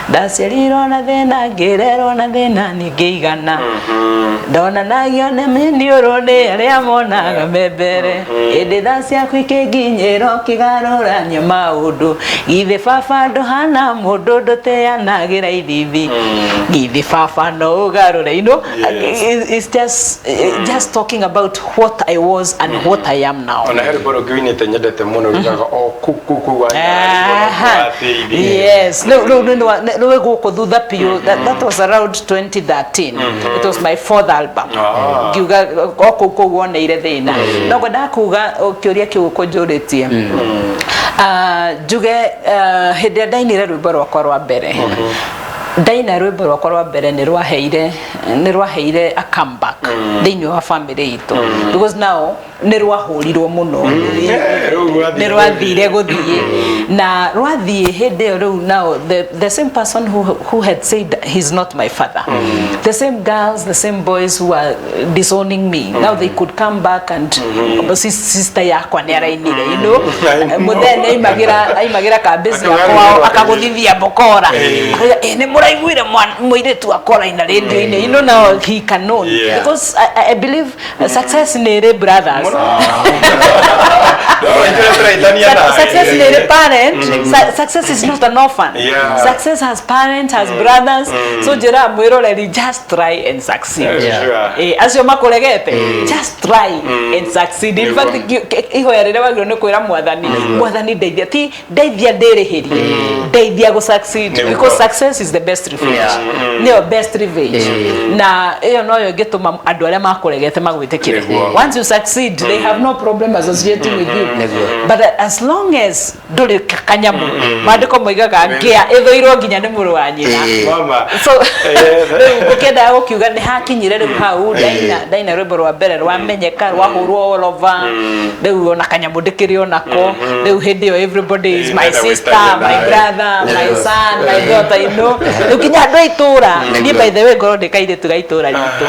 Ndaciarirwo na thĩna, ngĩrerwo na thĩna, ningĩigana ndonanagio nĩ mĩniũrũ nĩ arĩa monaga me mbere, ĩndĩ tha ciaku ikĩnginyĩra, ũkĩgarũrania maũndũ. Githĩ baba ndũhana mũndũ ndũteanagĩra ithithi? Githĩ baba no ũgarũre? It's just talking about what I was and what I am now. Ona he rwĩmbo rũngĩ ũinĩte nyendete mũno, rugaga o kuu kuu kuu wa Yes, no, gũkũ thutha biũ. That was around 2013. It was my fourth album. Ngiuga o kũu kũu woneire thĩna, no ngwendaga kuga kĩũria kĩu ũkũnjũrĩtie. Njuge hĩndĩ ĩrĩa ndainire rwĩmbo rwakwa rwa mbere, ndaina rwĩmbo rwakwa rwa mbere, nĩ rwaheire a comeback thĩinĩ wa family itũ, because now nĩ rwahũrirwo mũno, nĩ rwathire gũthiĩ na rwathiĩ hĩndĩ ĩyo. Rĩu now the same person who had said he's not my father, the same girls, the same boys who are disowning me now, they could come back and sister yakwa nĩ arainire. Mũthee nĩ aimagĩra kambĩ ciakwa akagũthithia mbokora. Akauga, "Ĩ, nĩ mũraiguire mũirĩtu akwa araina rĩndiũ-inĩ." Now he can know, because I believe success nĩ ĩrĩ brothers. Success nĩ ĩrĩ parent. Success is not an orphan. Success has parents, has brothers. So njĩraga mwĩroreri, just try and succeed. Acio makũregete, just try and succeed. In fact, ihoya rĩrĩa wagĩrĩirwo nĩ kwĩra Mwathani, "Mwathani, ndeithia," ti "ndeithia ndĩrĩhĩrie," "ndeithia gũ succeed," because success is the best revenge. Nĩyo best revenge, na ĩyo noyo ĩngĩtũma andũ arĩa makũregete magwĩtĩkĩre. Once you succeed, they have no problem associating with you. Nĩguo. But as long as ndũrĩ kanyamũ, maandĩko moigaga ngĩa ĩthũirwo nginya nĩ mũrũ wa nyina. Mama. So rĩu ngũkĩendaga gũkiuga nĩ hakinyire rĩu hau ndaina, ndaina rwĩmbo rwa mbere rwamenyeka, rwahũrwo all over. Rĩu ona kanyamũ ndĩkĩrĩ onako rĩu. Hĩndĩ ĩyo everybody is my Enda sister, gwĩtania my nawe. brother, my son, my daughter. Rĩu nginya andũ a itũra niĩ, by the way, ngorwo ndĩ kairĩtu ga itũra ritũ.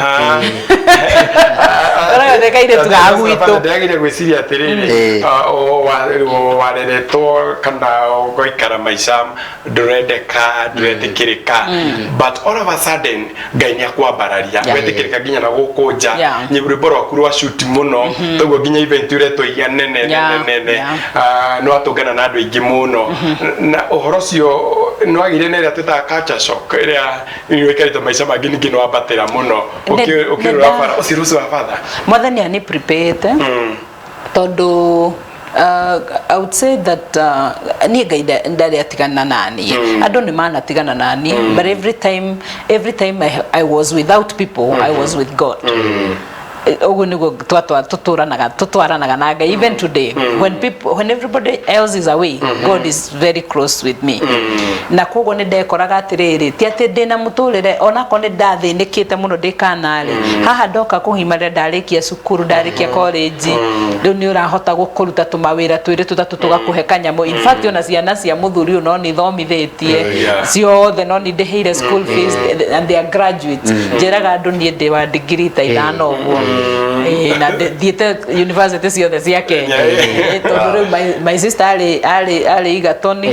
Ngoragwo ndĩ kairĩtu ga gwitũ. Ndĩrageria gwĩciria atĩrĩrĩ, wareretwo kana ũgaikara maica ndũrendeka, ndũretĩkĩrĩka, but all of a sudden Ngai nĩ akwambararia, wetĩkĩrĩka nginya na gũkũ nja. Rwĩmbo rwaku rwa shoot mũno toguo nginya event ũretwo iria nene nene nene. Nĩ watũngana na andũ aingĩ mũno na ũhoro ũcio nĩ wagĩire na ĩrĩa twĩtaga culture shock, ĩrĩa wĩkarĩte maica mangĩ, ningĩ nĩ wambatĩra mũno ũkĩrora bara ũcio rũcio wa batha. Mwathani ani preparete tondũ I would say that niĩ Ngai ndarĩ atigana naniĩ. Andũ nĩ manatigana naniĩ, but every time I was without people, I was with God. Ũguo nĩguo tũtũranaga, tũtwaranaga na Ngai. Even today, when people, when everybody else is away, God is very close with me. Na koguo nĩ ndekoraga atĩrĩrĩ, ti atĩ ndĩna mũtũrĩre, onakorwo nĩ ndathĩnĩkĩte mũno ndĩ kanarĩ haha ndoka kũgimarĩra, ndarĩkia cukuru, ndarĩkia college, rĩu nĩ ũrahota gũkũruta tũmawĩra twĩrĩ tũtatũ tũgakũhe kanyamũ. In fact, ona ciana cia mũthuri ũyũ no nĩ thomithĩtie ciothe, no nĩ ndĩhĩire school fees and they are graduates. Njĩraga andũ niĩ ndĩ wa degree ta ithano ũguo. Na thiĩte university ciothe cia Kenya. Tondũ rĩu my sister arĩ Egerton,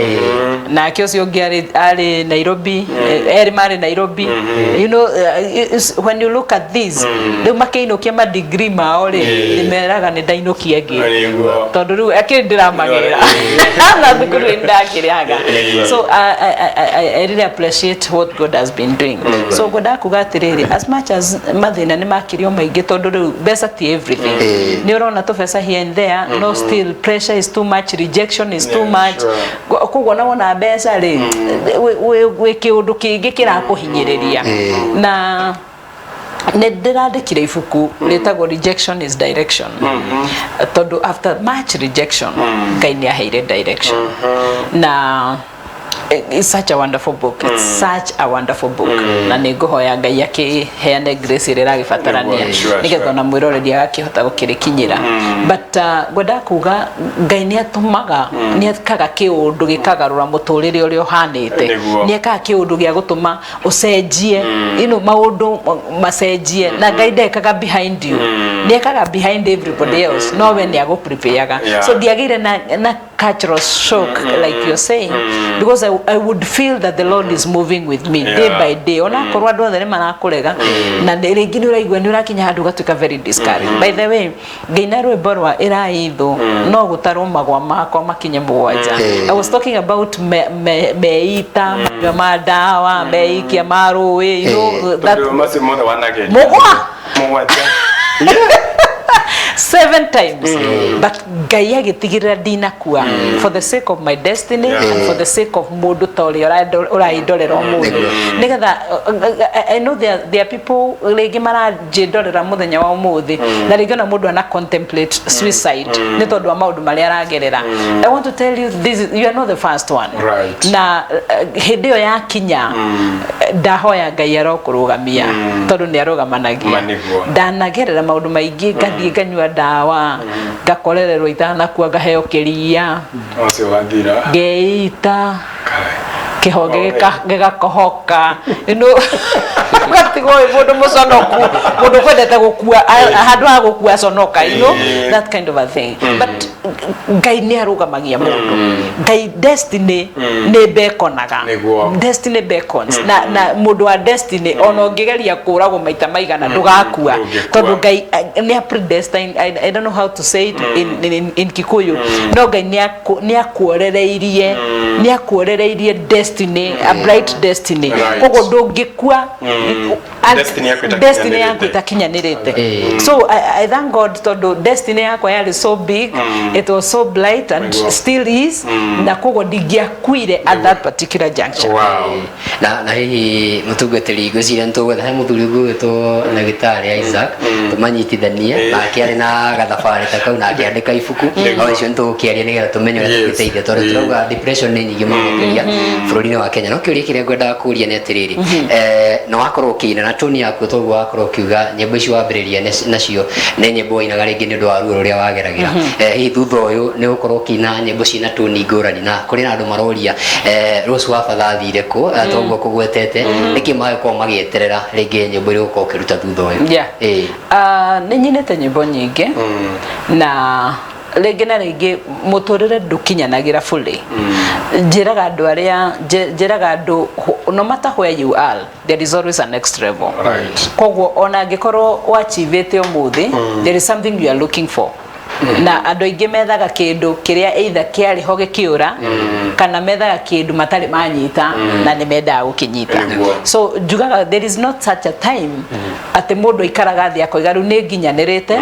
nake ũcio ũngĩ arĩ Nairobi. Erĩ marĩ Nairobi. When you look at this, rĩu makĩinũkia ma degree mao rĩ, ndĩmeraga nĩ ndainũkia ĩngĩ tondũ rĩu akĩrĩ ndĩramagĩra na thukuru nĩ ndakĩrĩhaga. So I really appreciate what God has been doing. So ngwendaga kuga atĩrĩrĩ, as much as mathĩna nĩ makirio maingĩ, tondũ rĩu mbeca ti everything, nĩ ũrona tũbeca here and there, no still pressure is too much, rejection is too much. Koguo na wona mbeca rĩ, wĩ kĩũndũ kĩngĩ kĩrakũhinyĩrĩria. Na nĩ ndĩrandĩkire ibuku rĩtagwo "Rejection is Direction", tondũ after much rejection Ngai nĩ aheire direction. Na it's such a wonderful book, it's such a wonderful book. Na nĩ ngũhoya Ngai akĩheane grace ĩrĩa ĩragĩbatarania nĩgetha ona mwĩroreri agakĩhota gũkĩrĩkinyĩra. But ngwendaga kuga Ngai nĩ atũmaga, nĩ ekaga kĩũndũ gĩkagarũra mũtũrĩre ũrĩa ũhanĩte. Nĩ ekaga kĩũndũ gĩa gũtũma ũcenjie, maũndũ macenjie. Na Ngai ndekaga behind you, nĩ ekaga behind everybody else, no we nĩ agũprepareaga. So ndiagĩire na cultural shock like you're saying, because I would feel that the Lord is moving with me day by day, onakorwo andũ othe nĩ marakũrega na rĩngĩ nĩ ũraigua nĩ ũrakinya handũ ũgatuĩka very discouraged. By the way, ngĩina rwĩmbo rwa ĩraithũ no gũtarwo magwa makwa makinye mũgwanja. I was talking about meita, manyua ma ndawa, meikia ma rũĩ, that Tondũ macio mothe wanageria. Mũgwa. Mũgwanja. Seven times. But Ngai agĩtigĩrĩra ndinakua for the sake of my destiny and for the sake of mũndũ ta ũrĩa ũraindorera ũmũthĩ, nĩgetha I know there are people rĩngĩ maranjĩndorera mũthenya wa ũmũthĩ, na rĩngĩ ona mũndũ ana contemplate suicide nĩ tondũ wa maũndũ marĩa aragerera. I want to tell you this is, you are not the first one. Na hĩndĩ ĩyo yakinya, ndahoya Ngai arokũrũgamia, tondũ nĩ arũgamanagia. Ma nĩguo. Ndanagerera maũndũ maingĩ, ngathiĩ nganyua ndawa, ngakorererwo itanakua, ngaheo kĩria. Ũcio wathira. Ngeita. Kai. Kĩhonge gĩgakohoka, ũgatigwo wĩ mũndũ mũconoku, mũndũ ũkwendete gũkua handũ ha gũkua conoka, that kind of a thing. But Ngai nĩ arũgamagia mũndũ. Ngai, destiny nĩ bekonaga. Destiny beckons. Na mũndũ wa destiny, ona ũngĩgeria kũragwo maita maigana, ndũgakua. Ndũngĩkua. Tondũ Ngai nĩ a predestined. I don't know how to say it in Kikuyu, no Ngai nĩ akuorereirie destiny, a bright destiny. Koguo ndũngĩkua. Destiny yaku ĩtakinyanĩrĩte. Destiny yaku ĩtakinyanĩrĩte. So I thank God tondũ destiny yakwa yarĩ so big, it was so bright and still is, na koguo ndingĩakuire at that particular juncture. Wow. Na hihi mũtungatĩri, ngwĩciria nĩ tũgwetha he mũthuri ũgwĩtwo ndagĩtarĩ Isaac, tũmanyitithanie nake, arĩ na gathabarĩ ta kau na akĩandĩka ibuku. O icio nĩ tũgũkĩaria nĩgetha tũmenye ũrĩa tũngĩteithia, tondũ tũrauga depression nĩ nyingĩ mũno makĩria bũrũri-inĩ wa Kenya. No kĩũria kĩrĩa ngwendaga kũria nĩ atĩrĩrĩ, nĩ wakorwo ũkĩina na tone yaku, toguo wakorwo ũkiuga nyĩmbo icio wambĩrĩria nacio nĩ nyĩmbo wainaga rĩngĩ nĩ ũndũ wa ruo rũrĩa wageragĩra. Hihi thutha ũyũ nĩ ũgũkorwo ũkĩina nyĩmbo ciĩna tone ngũrani? Na kũrĩ na andũ maroria, Rose wa Batha athire kũ? Toguo kũgwetete, nĩkĩ magĩkorwo magĩeterera rĩngĩ nyĩmbo iria ũgũkorwo ũkĩruta thutha ũyũ? Nĩ nyinĩte nyĩmbo nyingĩ, na rĩngĩ na rĩngĩ mũtũrĩre ndũkinyanagĩra fully. Njĩraga andũ arĩa njĩraga andũ, no matter where you are, there is always a next level. Koguo ona angĩkorwo wachivĩte ũmũthĩ, there is something you are looking for, na andũ aingĩ methaga kĩndũ kĩrĩa either kĩarĩ ho gĩkĩũra, kana methaga kĩndũ matarĩ manyita na nĩ mendaga gũkĩnyita. So njugaga there is not such a time atĩ mũndũ aikaraga thĩ akoiga, "Rĩu nĩ nginyanĩrĩte."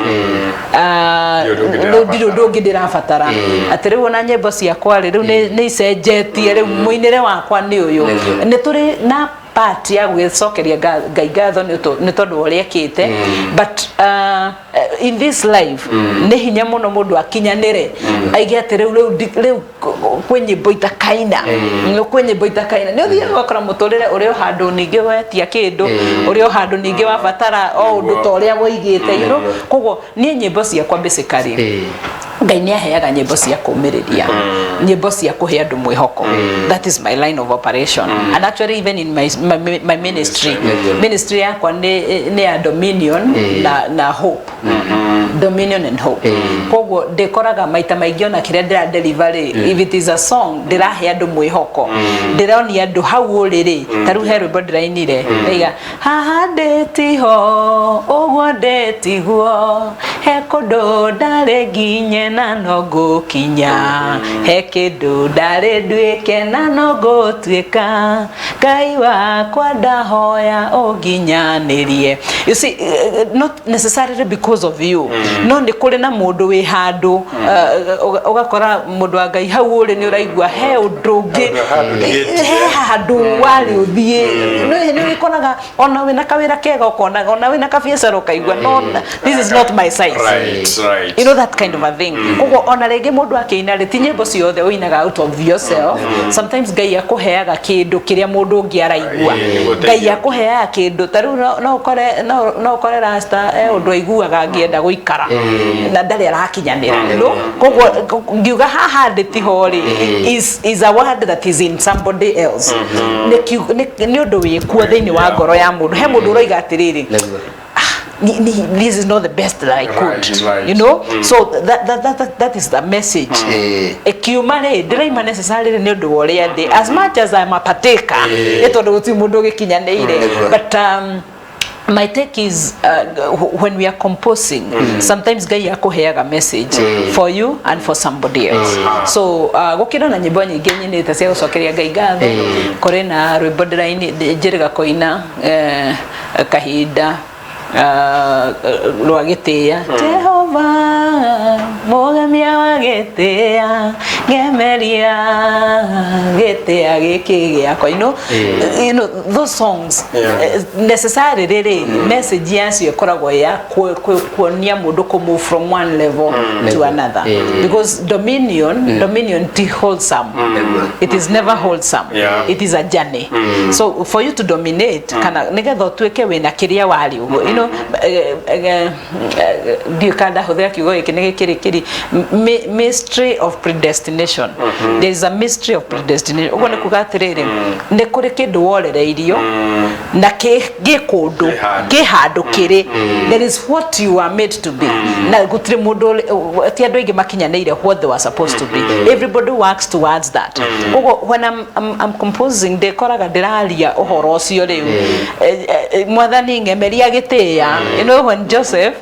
Ndirĩ ũndũ ũngĩ. Rĩu ndirĩ ũndũ ũngĩ ndĩrabatara, atĩ rĩu ona nyĩmbo ciakwa rĩ, rĩu nĩ icenjetie, rĩu mũinĩre wakwa nĩ ũyũ. Nĩ tũrĩ na part ya gwĩcokeria Ngai ngatho nĩ tondũ wa ũrĩa ekĩte, but in this life nĩ hinya mũno mũndũ akinyanĩre aige atĩ rĩu kwĩ nyĩmbo itakaina, kwĩ nyĩmbo itakaina. Nĩ ũthiaga ũgakora mũtũrĩre ũrĩ o handũ, ningĩ wetia kĩndũ ũrĩ o handũ, ningĩ wabatara o ũndũ ta ũrĩa woigĩte. Koguo niĩ nyĩmbo ciakwa basically, Ngai nĩ aheaga nyĩmbo cia kũmĩrĩria, nyĩmbo cia kũhe andũ mwĩhoko. That is my line of operation, and actually even in my ministry, ministry yakwa nĩ ya dominion na hope, dominion and hope. Koguo ndĩkoraga maita maingĩ ona kĩrĩa ndĩra deliver rĩ, if it is a song, ndĩrahe andũ mwĩhoko, ndĩronia andũ hau ũrĩ rĩ. Ta rĩu he rwĩmbo ndĩrainire ndaiga, "Haha ndĩtiho ũguo ndĩtiguo, he kũndũ ndarĩ nginye na no ngũkinya, he kĩndũ ndarĩ nduĩke na no ngũtuĩka, Ngai wakwa ndahoya ũnginyanĩrie." You see, not necessarily because of you, no nĩ kũrĩ na mũndũ wĩ handũ, ũgakora mũndũ wa Ngai hau ũrĩ nĩ ũraigua he ũndũ ũngĩ. Handũ ndigĩtie. He handũ warĩ ũthiĩ, nĩ wĩkoraga ona wĩna kawĩra kega, ũkonaga ona wĩna kabiacara, ũkaigua, "No, this is not my size." You know, that kind of a thing. Koguo ona rĩngĩ mũndũ akĩina rĩ, ti nyĩmbo ciothe ũinaga out of yourself. Sometimes Ngai akũheaga kĩndũ kĩrĩa mũndũ ũngĩ araigua. Nĩguo. Ngai ũteithio. Akũheaga kĩndũ ta rĩu no ũkore rasta e ũndũ aiguaga angĩenda gũikara na ndarĩ arakinyanĩra, no koguo ngiuga haha ndĩ tiho rĩ, is a word that is in somebody else. Nĩ ũndũ wĩkuo thĩinĩ wa ngoro ya mũndũ. He mũndũ ũroiga atĩrĩrĩ, "This is not the best that I could." So that is the message. Ĩkiuma rĩ, ndĩraima necessarily nĩ ũndũ wa ũrĩa ndĩ, as much as I'm a partaker, nĩ tondũ gũtirĩ mũndũ ũgĩkinyanĩire. But my take is, when we are composing, sometimes Ngai akũheaga message for you and for somebody else. So gũkĩra na nyĩmbo nyingĩ nyinĩte cia gũcokeria Ngai ngatho. Kũrĩ na rwĩmbo ndĩraini njĩrĩga kũina, kahinda rwa gĩtĩya, "Jehova mũgemia wa gĩtĩya, ngemeria gĩtĩya gĩkĩ gĩakwa." You know those songs, necessarily rĩ, message yacio ĩkoragwo ya kuonia mũndũ kũ move from one level to another, because dominion ti wholesome. It is never wholesome. It is a journey. So for you to dominate, kana nigetha ũtuĩke wĩna kĩrĩa warĩ ũguo, ndiũĩ kana ndahũthĩra kiugo gĩkĩ nĩ gĩkĩrĩ kĩri mystery of predestination. There is a mystery of predestination. Ũguo nĩ kuga atĩrĩrĩ, nĩ kũrĩ kĩndũ worereirio na gĩ kũndũ. Kĩ handũ. Kĩ handũ kĩrĩ. There is what you are made to be, na gũtirĩ mũndũ ti andũ aingĩ makinyanĩire what they were supposed to be. Everybody works towards that. Koguo when I'm composing, ndĩkoraga ndĩraria ũhoro ũcio rĩu. "Mwathani ng'emeria gĩtĩya." When Joseph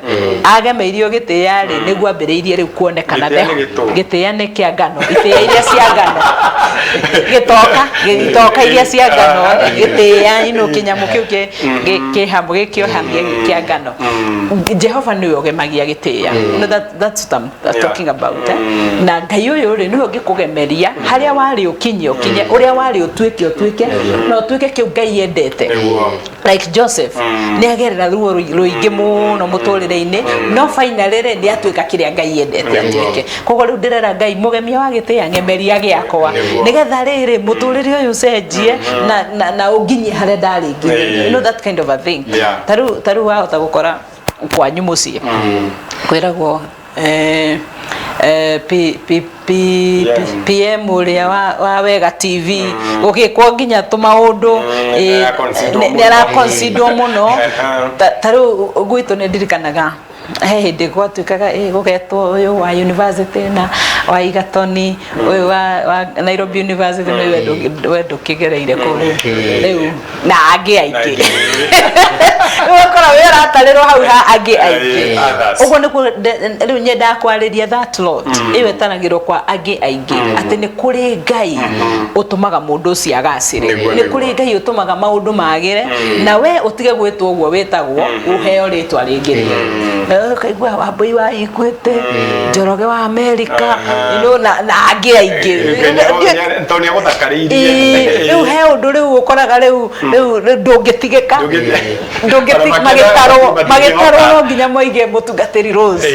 agemeirio gĩtĩya rĩ, nĩguo ambĩrĩirie rĩu kuonekana. Gĩtĩya nĩ gĩtũ. Gĩtĩya nĩ kĩa ngano. Itĩĩa iria cia ngano, gĩtoka, gĩtoka iria cia ngano, gĩtĩĩa ino kĩnyamũ kĩu kĩ hamwe gĩkĩohamia kĩa ngano. Jehova nĩwe ũgemagia gĩtĩĩa. You know that's what I'm talking about, eh? Na Ngai ũyũ rĩ, nĩwe ũngĩkũgemeria harĩa warĩ, ũkinye ũkinye ũrĩa warĩ, ũtuĩke ũtuĩke na ũtuĩke kĩu Ngai endete. Like Joseph, nĩ agerera ruo rũingĩ mũno mũtũrĩre-inĩ, no finally rĩ, nĩ atuĩka kĩrĩa Ngai endete atuĩke. Koguo rĩu ndĩrera Ngai mũgemia wa gĩtĩĩa, ng'emeria gĩakwa, nĩgetha rĩrĩ mũtũrĩre ũyũ ũcenjie na ũnginyie harĩa ndarĩ nginya. You know that kind of a thing. Tarĩu wahota gũkora kwanyu mũciĩ kwĩragwo P, P, P, PM. PM ũrĩa wa Wega TV, gũgĩkwo nginya tũmaũndũ. Nĩaraconsiderwo Nĩ mũno. Nĩaraconsiderwo mũno. Ta rĩu gwitũ nĩ ndirikanaga he hĩndĩ gwatuĩkaga gũgetwo ũyũ wa university na wa Igatoni, ũyũ wa Nairobi University, na ũyũ we ndũkĩgereire kũu rĩu na angĩ aingĩ. Rĩu ũkora wĩ ũratarĩrwo hau ha angĩ aingĩ. Others. Ũguo nĩguo rĩu nyendaga kwarĩria that lot ĩyo ĩtaragĩrwo kwa angĩ aingĩ, atĩ nĩ kũrĩ Ngai ũtũmaga mũndũ ũcio agacĩre. Nĩ kũrĩ Ngai ũtũmaga maũndũ magĩre na we ũtige gwĩtwo ũguo wĩtagwo, ũheo rĩtwa rĩngĩ rĩerũ. Na ũkaigua Wambui wa Equity, Njoroge wa America, na angĩ aingĩ. Tondũ nĩ agũthakarĩirie. Rĩu he ũndũ rĩu ũkoraga rĩu ndũngĩtigĩka. Ona Magĩtarwo matingĩhota. Magĩtarwo no nginya moige mũtungatĩri Rose,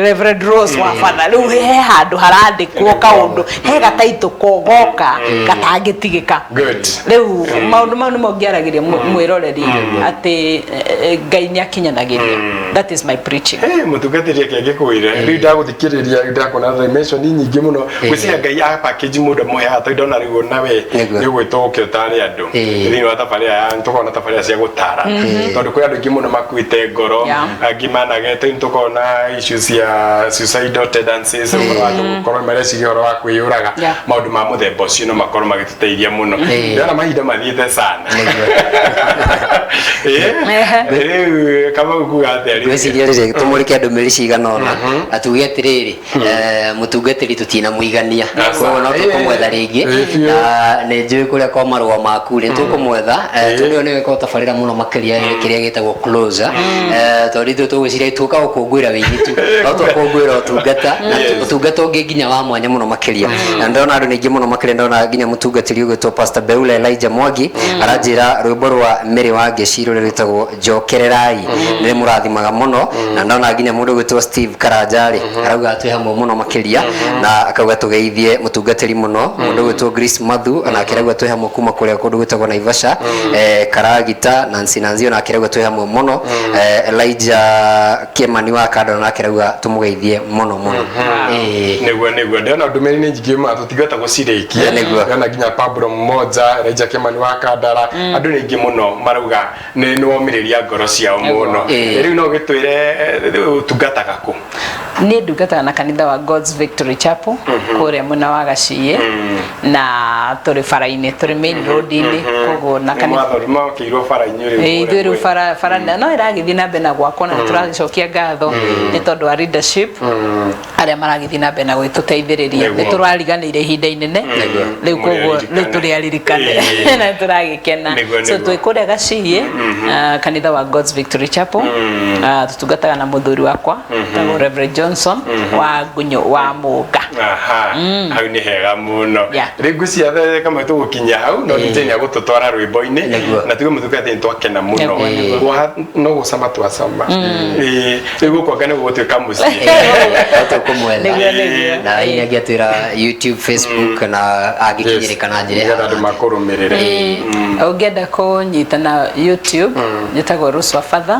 Reverend Rose wa Father. Rĩu he handũ harandĩkwo kaũndũ, he gataitũ goka gatangĩtigĩka. Rĩu maũndũ mau nĩmo ngĩaragĩria mwĩroreri atĩ Ngai nĩ akinyanagĩria. That is my preaching. Hey, mũtungatĩri, ake ngĩkwĩre rĩu ndagũthikĩrĩria, rĩu ndakona dimension nyingĩ mũno. Gwĩciria Ngai a package mũndũ amũheaga, tondũ ndona rĩu ona we nĩ ũgwĩtwo ũke ũtare andũ thĩinĩ wa tabarĩra ya tũkorwo na tabarĩra cia gũtara, tondũ kwĩ andũ aingĩ mũno makuĩte ngoro, angĩ managete, nĩ tũkorwo na issues cia suicidal tendencies, ũhoro wa andũ gũkorwo mareciria ũhoro wa kwĩyũraga. Maũndũ ma mũthemba ũcio no makorwo magĩtũteithia mũno. Ndĩrona mahinda mathiĩte sana. Rĩu Kamau, kuga atĩa rĩu? Ngwĩciria rĩrĩ tũmũrĩke ndũmĩrĩri cigana ũna na tuge atĩrĩrĩ, mũtungatĩri tũtina mũigania, koguo no tũkũmwetha rĩngĩ. Biũ. Na nĩ njũĩ kũrĩa kwa marũa maku nĩ tũkũmwetha, tondũ ũyũ nĩwe ũkoragwo tabarĩra mũno makĩria kĩrĩa gĩtagwo closer, tondũ ithuĩ tũgwĩciria tũka gũkũngũĩra wĩini tu, no tũkũngũĩra ũtungata na ũtungata ũngĩ nginya wa mwanya mũno makĩria. Na ndĩrona andũ nĩ aingĩ mũno makĩria, ndĩrona nginya mũtungatĩri ũgwĩtwo Pastor Beula Elijah Mwangi aranjĩra rwĩmbo rwa Mary wa Ngeci rũrĩa rwĩtagwo Njokererai nĩ mũrathimaga mũno. Na ndona nginya mũndũ ũgwĩtwo Steve Karanjarĩ arauga twĩ hamwe mũno makĩria, na akauga tũgeithie mũtungatĩri mũno. Mũndũ ũgwĩtwo Grace Mathu onake arauga twĩ hamwe kuma kũrĩa kũndũ gwĩtagwo Naivasha, Karagita Nancy Nancy onake arauga twĩ hamwe mũno. Elijah Kĩmani wa Kando onake arauga tũmũgeithie mũno mũno. Nĩguo ndĩrona ndũmĩrĩri nĩ nyingĩ ma tũtingĩhota gũcirĩkia. Ndĩrona nginya Pablo Mmoja, Elijah Kĩmani wa Kandara, andũ nĩ aingĩ mũno marauga nĩ womĩrĩria ngoro ciao mũno. Rĩu no gĩtwĩre, ũtungataga kũ? Niĩ ndungataga na kanitha wa God's Victory Chapel kũrĩa mwena wa Gaciĩ, na tũrĩ bara-inĩ, tũrĩ main road-inĩ, koguo na kanitha Mwathondekirwo bara-inĩ rĩu? Ithuĩ rĩu bara no ĩragĩthiĩ na mbere na gwakwo, na nĩ tũracokia ngatho nĩ tondũ wa leadership arĩa maragĩthiĩ na mbere na gwĩtũteithĩrĩria. Nĩ tũrariganĩire ihinda inene rĩu, koguo rĩu tũrĩ aririkane na nĩ tũragĩkena. So twĩ kũrĩa Gaciĩ, kanitha wa God's Victory Chapel. Tũtungataga na mũthuri wakwa tagwo Reverend Johnson wa Ngunyo wa Mũnga. Aha, hau nĩ hega mũno. Rĩu ngwĩciria kamwe tũgũkinya hau, no DJ nĩ agũtũtwara rwĩmbo-inĩ na tuge mũthuri atĩ nĩ twakena mũno. No gũcama twacama. Rĩu gũkũ anga nĩ gũgũtuĩka mũciĩ. No tũkũmwetha. Nĩguo. Na hihi angĩatwĩra YouTube, Facebook na angĩkinyĩrĩka na njĩra nĩgetha andũ ĩhana atĩa? Makũrũmĩrĩre. Ũngĩenda kũnyita na YouTube, njĩtagwo Rose wa Father,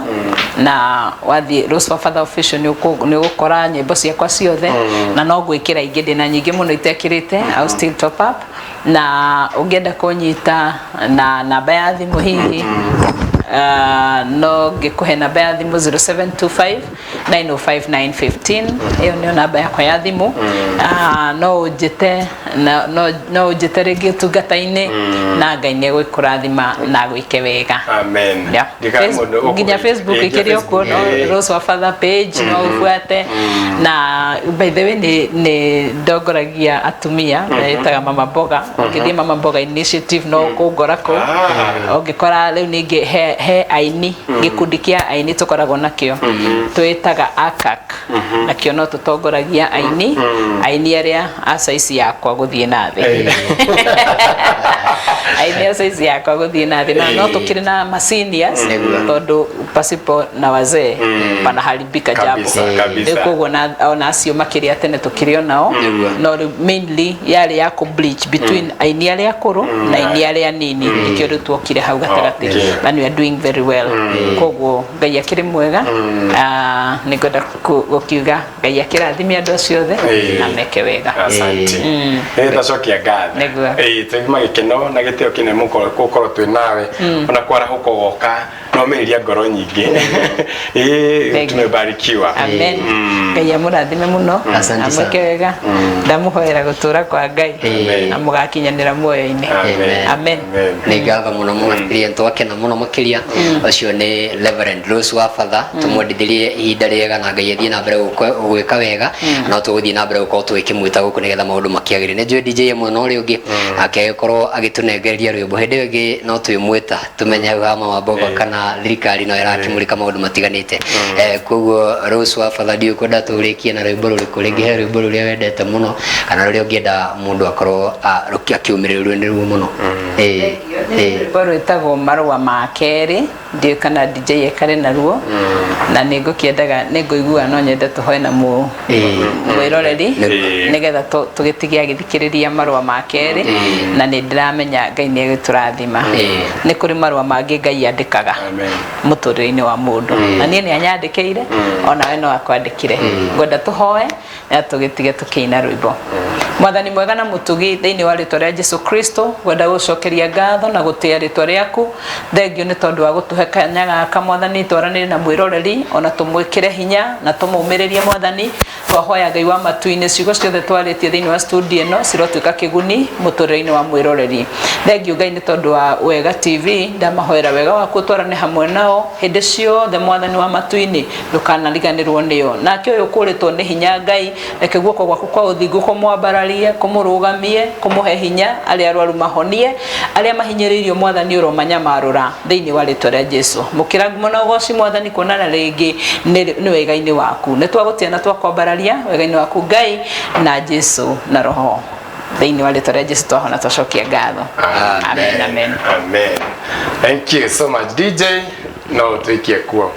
na wathiĩ Rose wa Father Official nĩ ũgũkora nyĩmbo ciakwa ciothe, na no gwĩkĩra ingĩ, ndĩna nyingĩ mũno itekĩrĩte. I'll still top up. Na ũngĩenda kũnyita na namba ya thimũ hihi, no ngĩkũhe namba ya thimũ 0725 905 915 ĩyo nĩyo namba yakwa ya thimũ. No ũnjĩte no ũnjĩte rĩngĩ ũtungata-inĩ na Ngai nĩ egũkũrathima na agwĩke wega. Amen. Yeah. Ndikare mũndũ ũkũ- Nginya Facebook Ĩĩ, ĩkĩrĩ o kuo no Ĩĩ. Rose wa Father page no ũbuate. Na by the way nĩ ndongoragia atumia ĩtaga Mama Mboga. Ũngĩthiĩ Mama Mboga Initiative no kũngora kũu. Ũngĩkora rĩu ningĩ he aini gĩkundi kĩa aini tũkoragwo nakĩo twĩtaga ACAC, nakĩo no tũtongoragia aini aini arĩa a size yakwa gũthiĩ na thĩ, aini a size yakwa gũthiĩ na thĩ, na no tũkĩrĩ na ma seniors tondũ pasipo na wazee panaharibika jambo. Kabisa, kabisa. Rĩu koguo ona acio makĩria tene tũkĩrĩ o nao, no rĩu mainly yarĩ ya kũ bridge between aini arĩa akũrũ na aini arĩa anini, nĩkĩo rĩu tuokire hau gatagatĩ. And we are doing very well, koguo Ngai akĩrĩ mwega. Nĩngwenda gũkiuga Ngai akĩrathime andũ acio othe na meke wega. Asante. Nĩ ndacokia ngatho. Nĩguo. Ĩĩ, twaigua gĩkeno na gĩtĩo kĩnene gũkorwo twĩ nawe, ona kwarahũka ũgoka na ũmĩrĩria ngoro nyingĩ. Ĩĩ, Thank you. tumebarikiwa. Amen. Ngai amũrathime mũno. Asante amwĩke sana. wega. Ndamũhoera gũtũra kwa Ngai Amen. na mũgakinyanĩra muoyo-inĩ. Amen. Amen. Nĩ ngatho mũno makĩria, twakena mũno makĩria. Ũcio nĩ Reverend Rose wa Father, tũmwendithĩrie ihinda rĩega na Ngai athiĩ na mbere gwĩka wega. No tũgũthiĩ na mbere gũkorwo tũgĩkĩmwĩta gũkũ nĩgetha maũndũ makĩagĩre. Nĩ njũĩ DJ mũno ũrĩa ũngĩ ake agĩkorwo agĩtũnengereria rwĩmbo hĩndĩ ĩyo ĩngĩ, no twĩmwĩta tũmenye hau ha Mama Mboga kana thirikari no ĩrakĩmũrĩka maũndũ matiganĩte. Koguo Rose wa Father, ndiũĩ kwenda tũrĩkie na rwĩmbo rũrĩkũ rĩngĩ, he rwĩmbo rũrĩa wendete mũno kana rũrĩa ũngĩenda mũndũ akorwo akĩũmĩrĩrio nĩruo mũno. Ĩĩ. Rwĩmbo rwĩtagwo Marũa ma Kerĩ, ndiũĩ kana DJ ekare naruo, na nĩ ngũkĩendaga nĩ ngũigua no nyende tũhoe na mwĩroreri nĩgetha tũgĩtige agĩthikĩrĩria Marũa ma Kerĩ, na nĩ ndĩramenya Ngai nĩ egũtũrathima. Nĩ kũrĩ marũa mangĩ Ngai andĩkaga Amen. mũtũrĩre-inĩ wa mũndũ, na niĩ nĩ anyandĩkĩire, onawe no akwandĩkire. Ngwenda tũhoe na tũgĩtige tũkĩina rwĩmbo. Mwathani mwega na mũtugi, thĩinĩ wa rĩtwa rĩa Jesu Kristo ngwenda gũcokeria ngatho na gũtĩa rĩtwa rĩaku. Thengio nĩ tondũ wa gũtũhe kanya gaka, Mwathani, twaranĩrie na mwĩroreri ona tũmwĩkĩre hinya na tũmũmĩrĩrie. Mwathani, twahoya Ngai wa matu-inĩ, ciugo ciothe twarĩtie thĩinĩ wa studio ĩno cirotuĩka kĩguni mũtũrĩre-inĩ wa mwĩroreri. Thengio Ngai nĩ tondũ wa Wega TV, ndamahoera wega waku ũtwarane hamwe nao hĩndĩ ciothe. Mwathani wa matu-inĩ, ndũkanariganĩrwo nĩo. Nake ũyũ ũkũrĩtwo nĩ hinya, Ngai, reke guoko gwaku kwa ũthingu kũmwambararie, kũmũrũgamie, kũmũhe hinya. Arĩa arwaru mahonie, arĩa mahinyĩrĩirio, Mwathani, ũromanyamarũra thĩinĩ wa rĩtwa rĩa Jesu. Mũkĩra ngumo na ũgoci, Mwathani, kuonana rĩngĩ nĩ wega-inĩ waku. Nĩ twagũtĩa na twakwambararia wega-inĩ waku, Ngai na Jesu na Roho. Thĩinĩ wa rĩtwa rĩa Jesu twahona, twacokia ngatho. Amen, amen. Amen. Thank you so much, DJ. No tuikie kuo.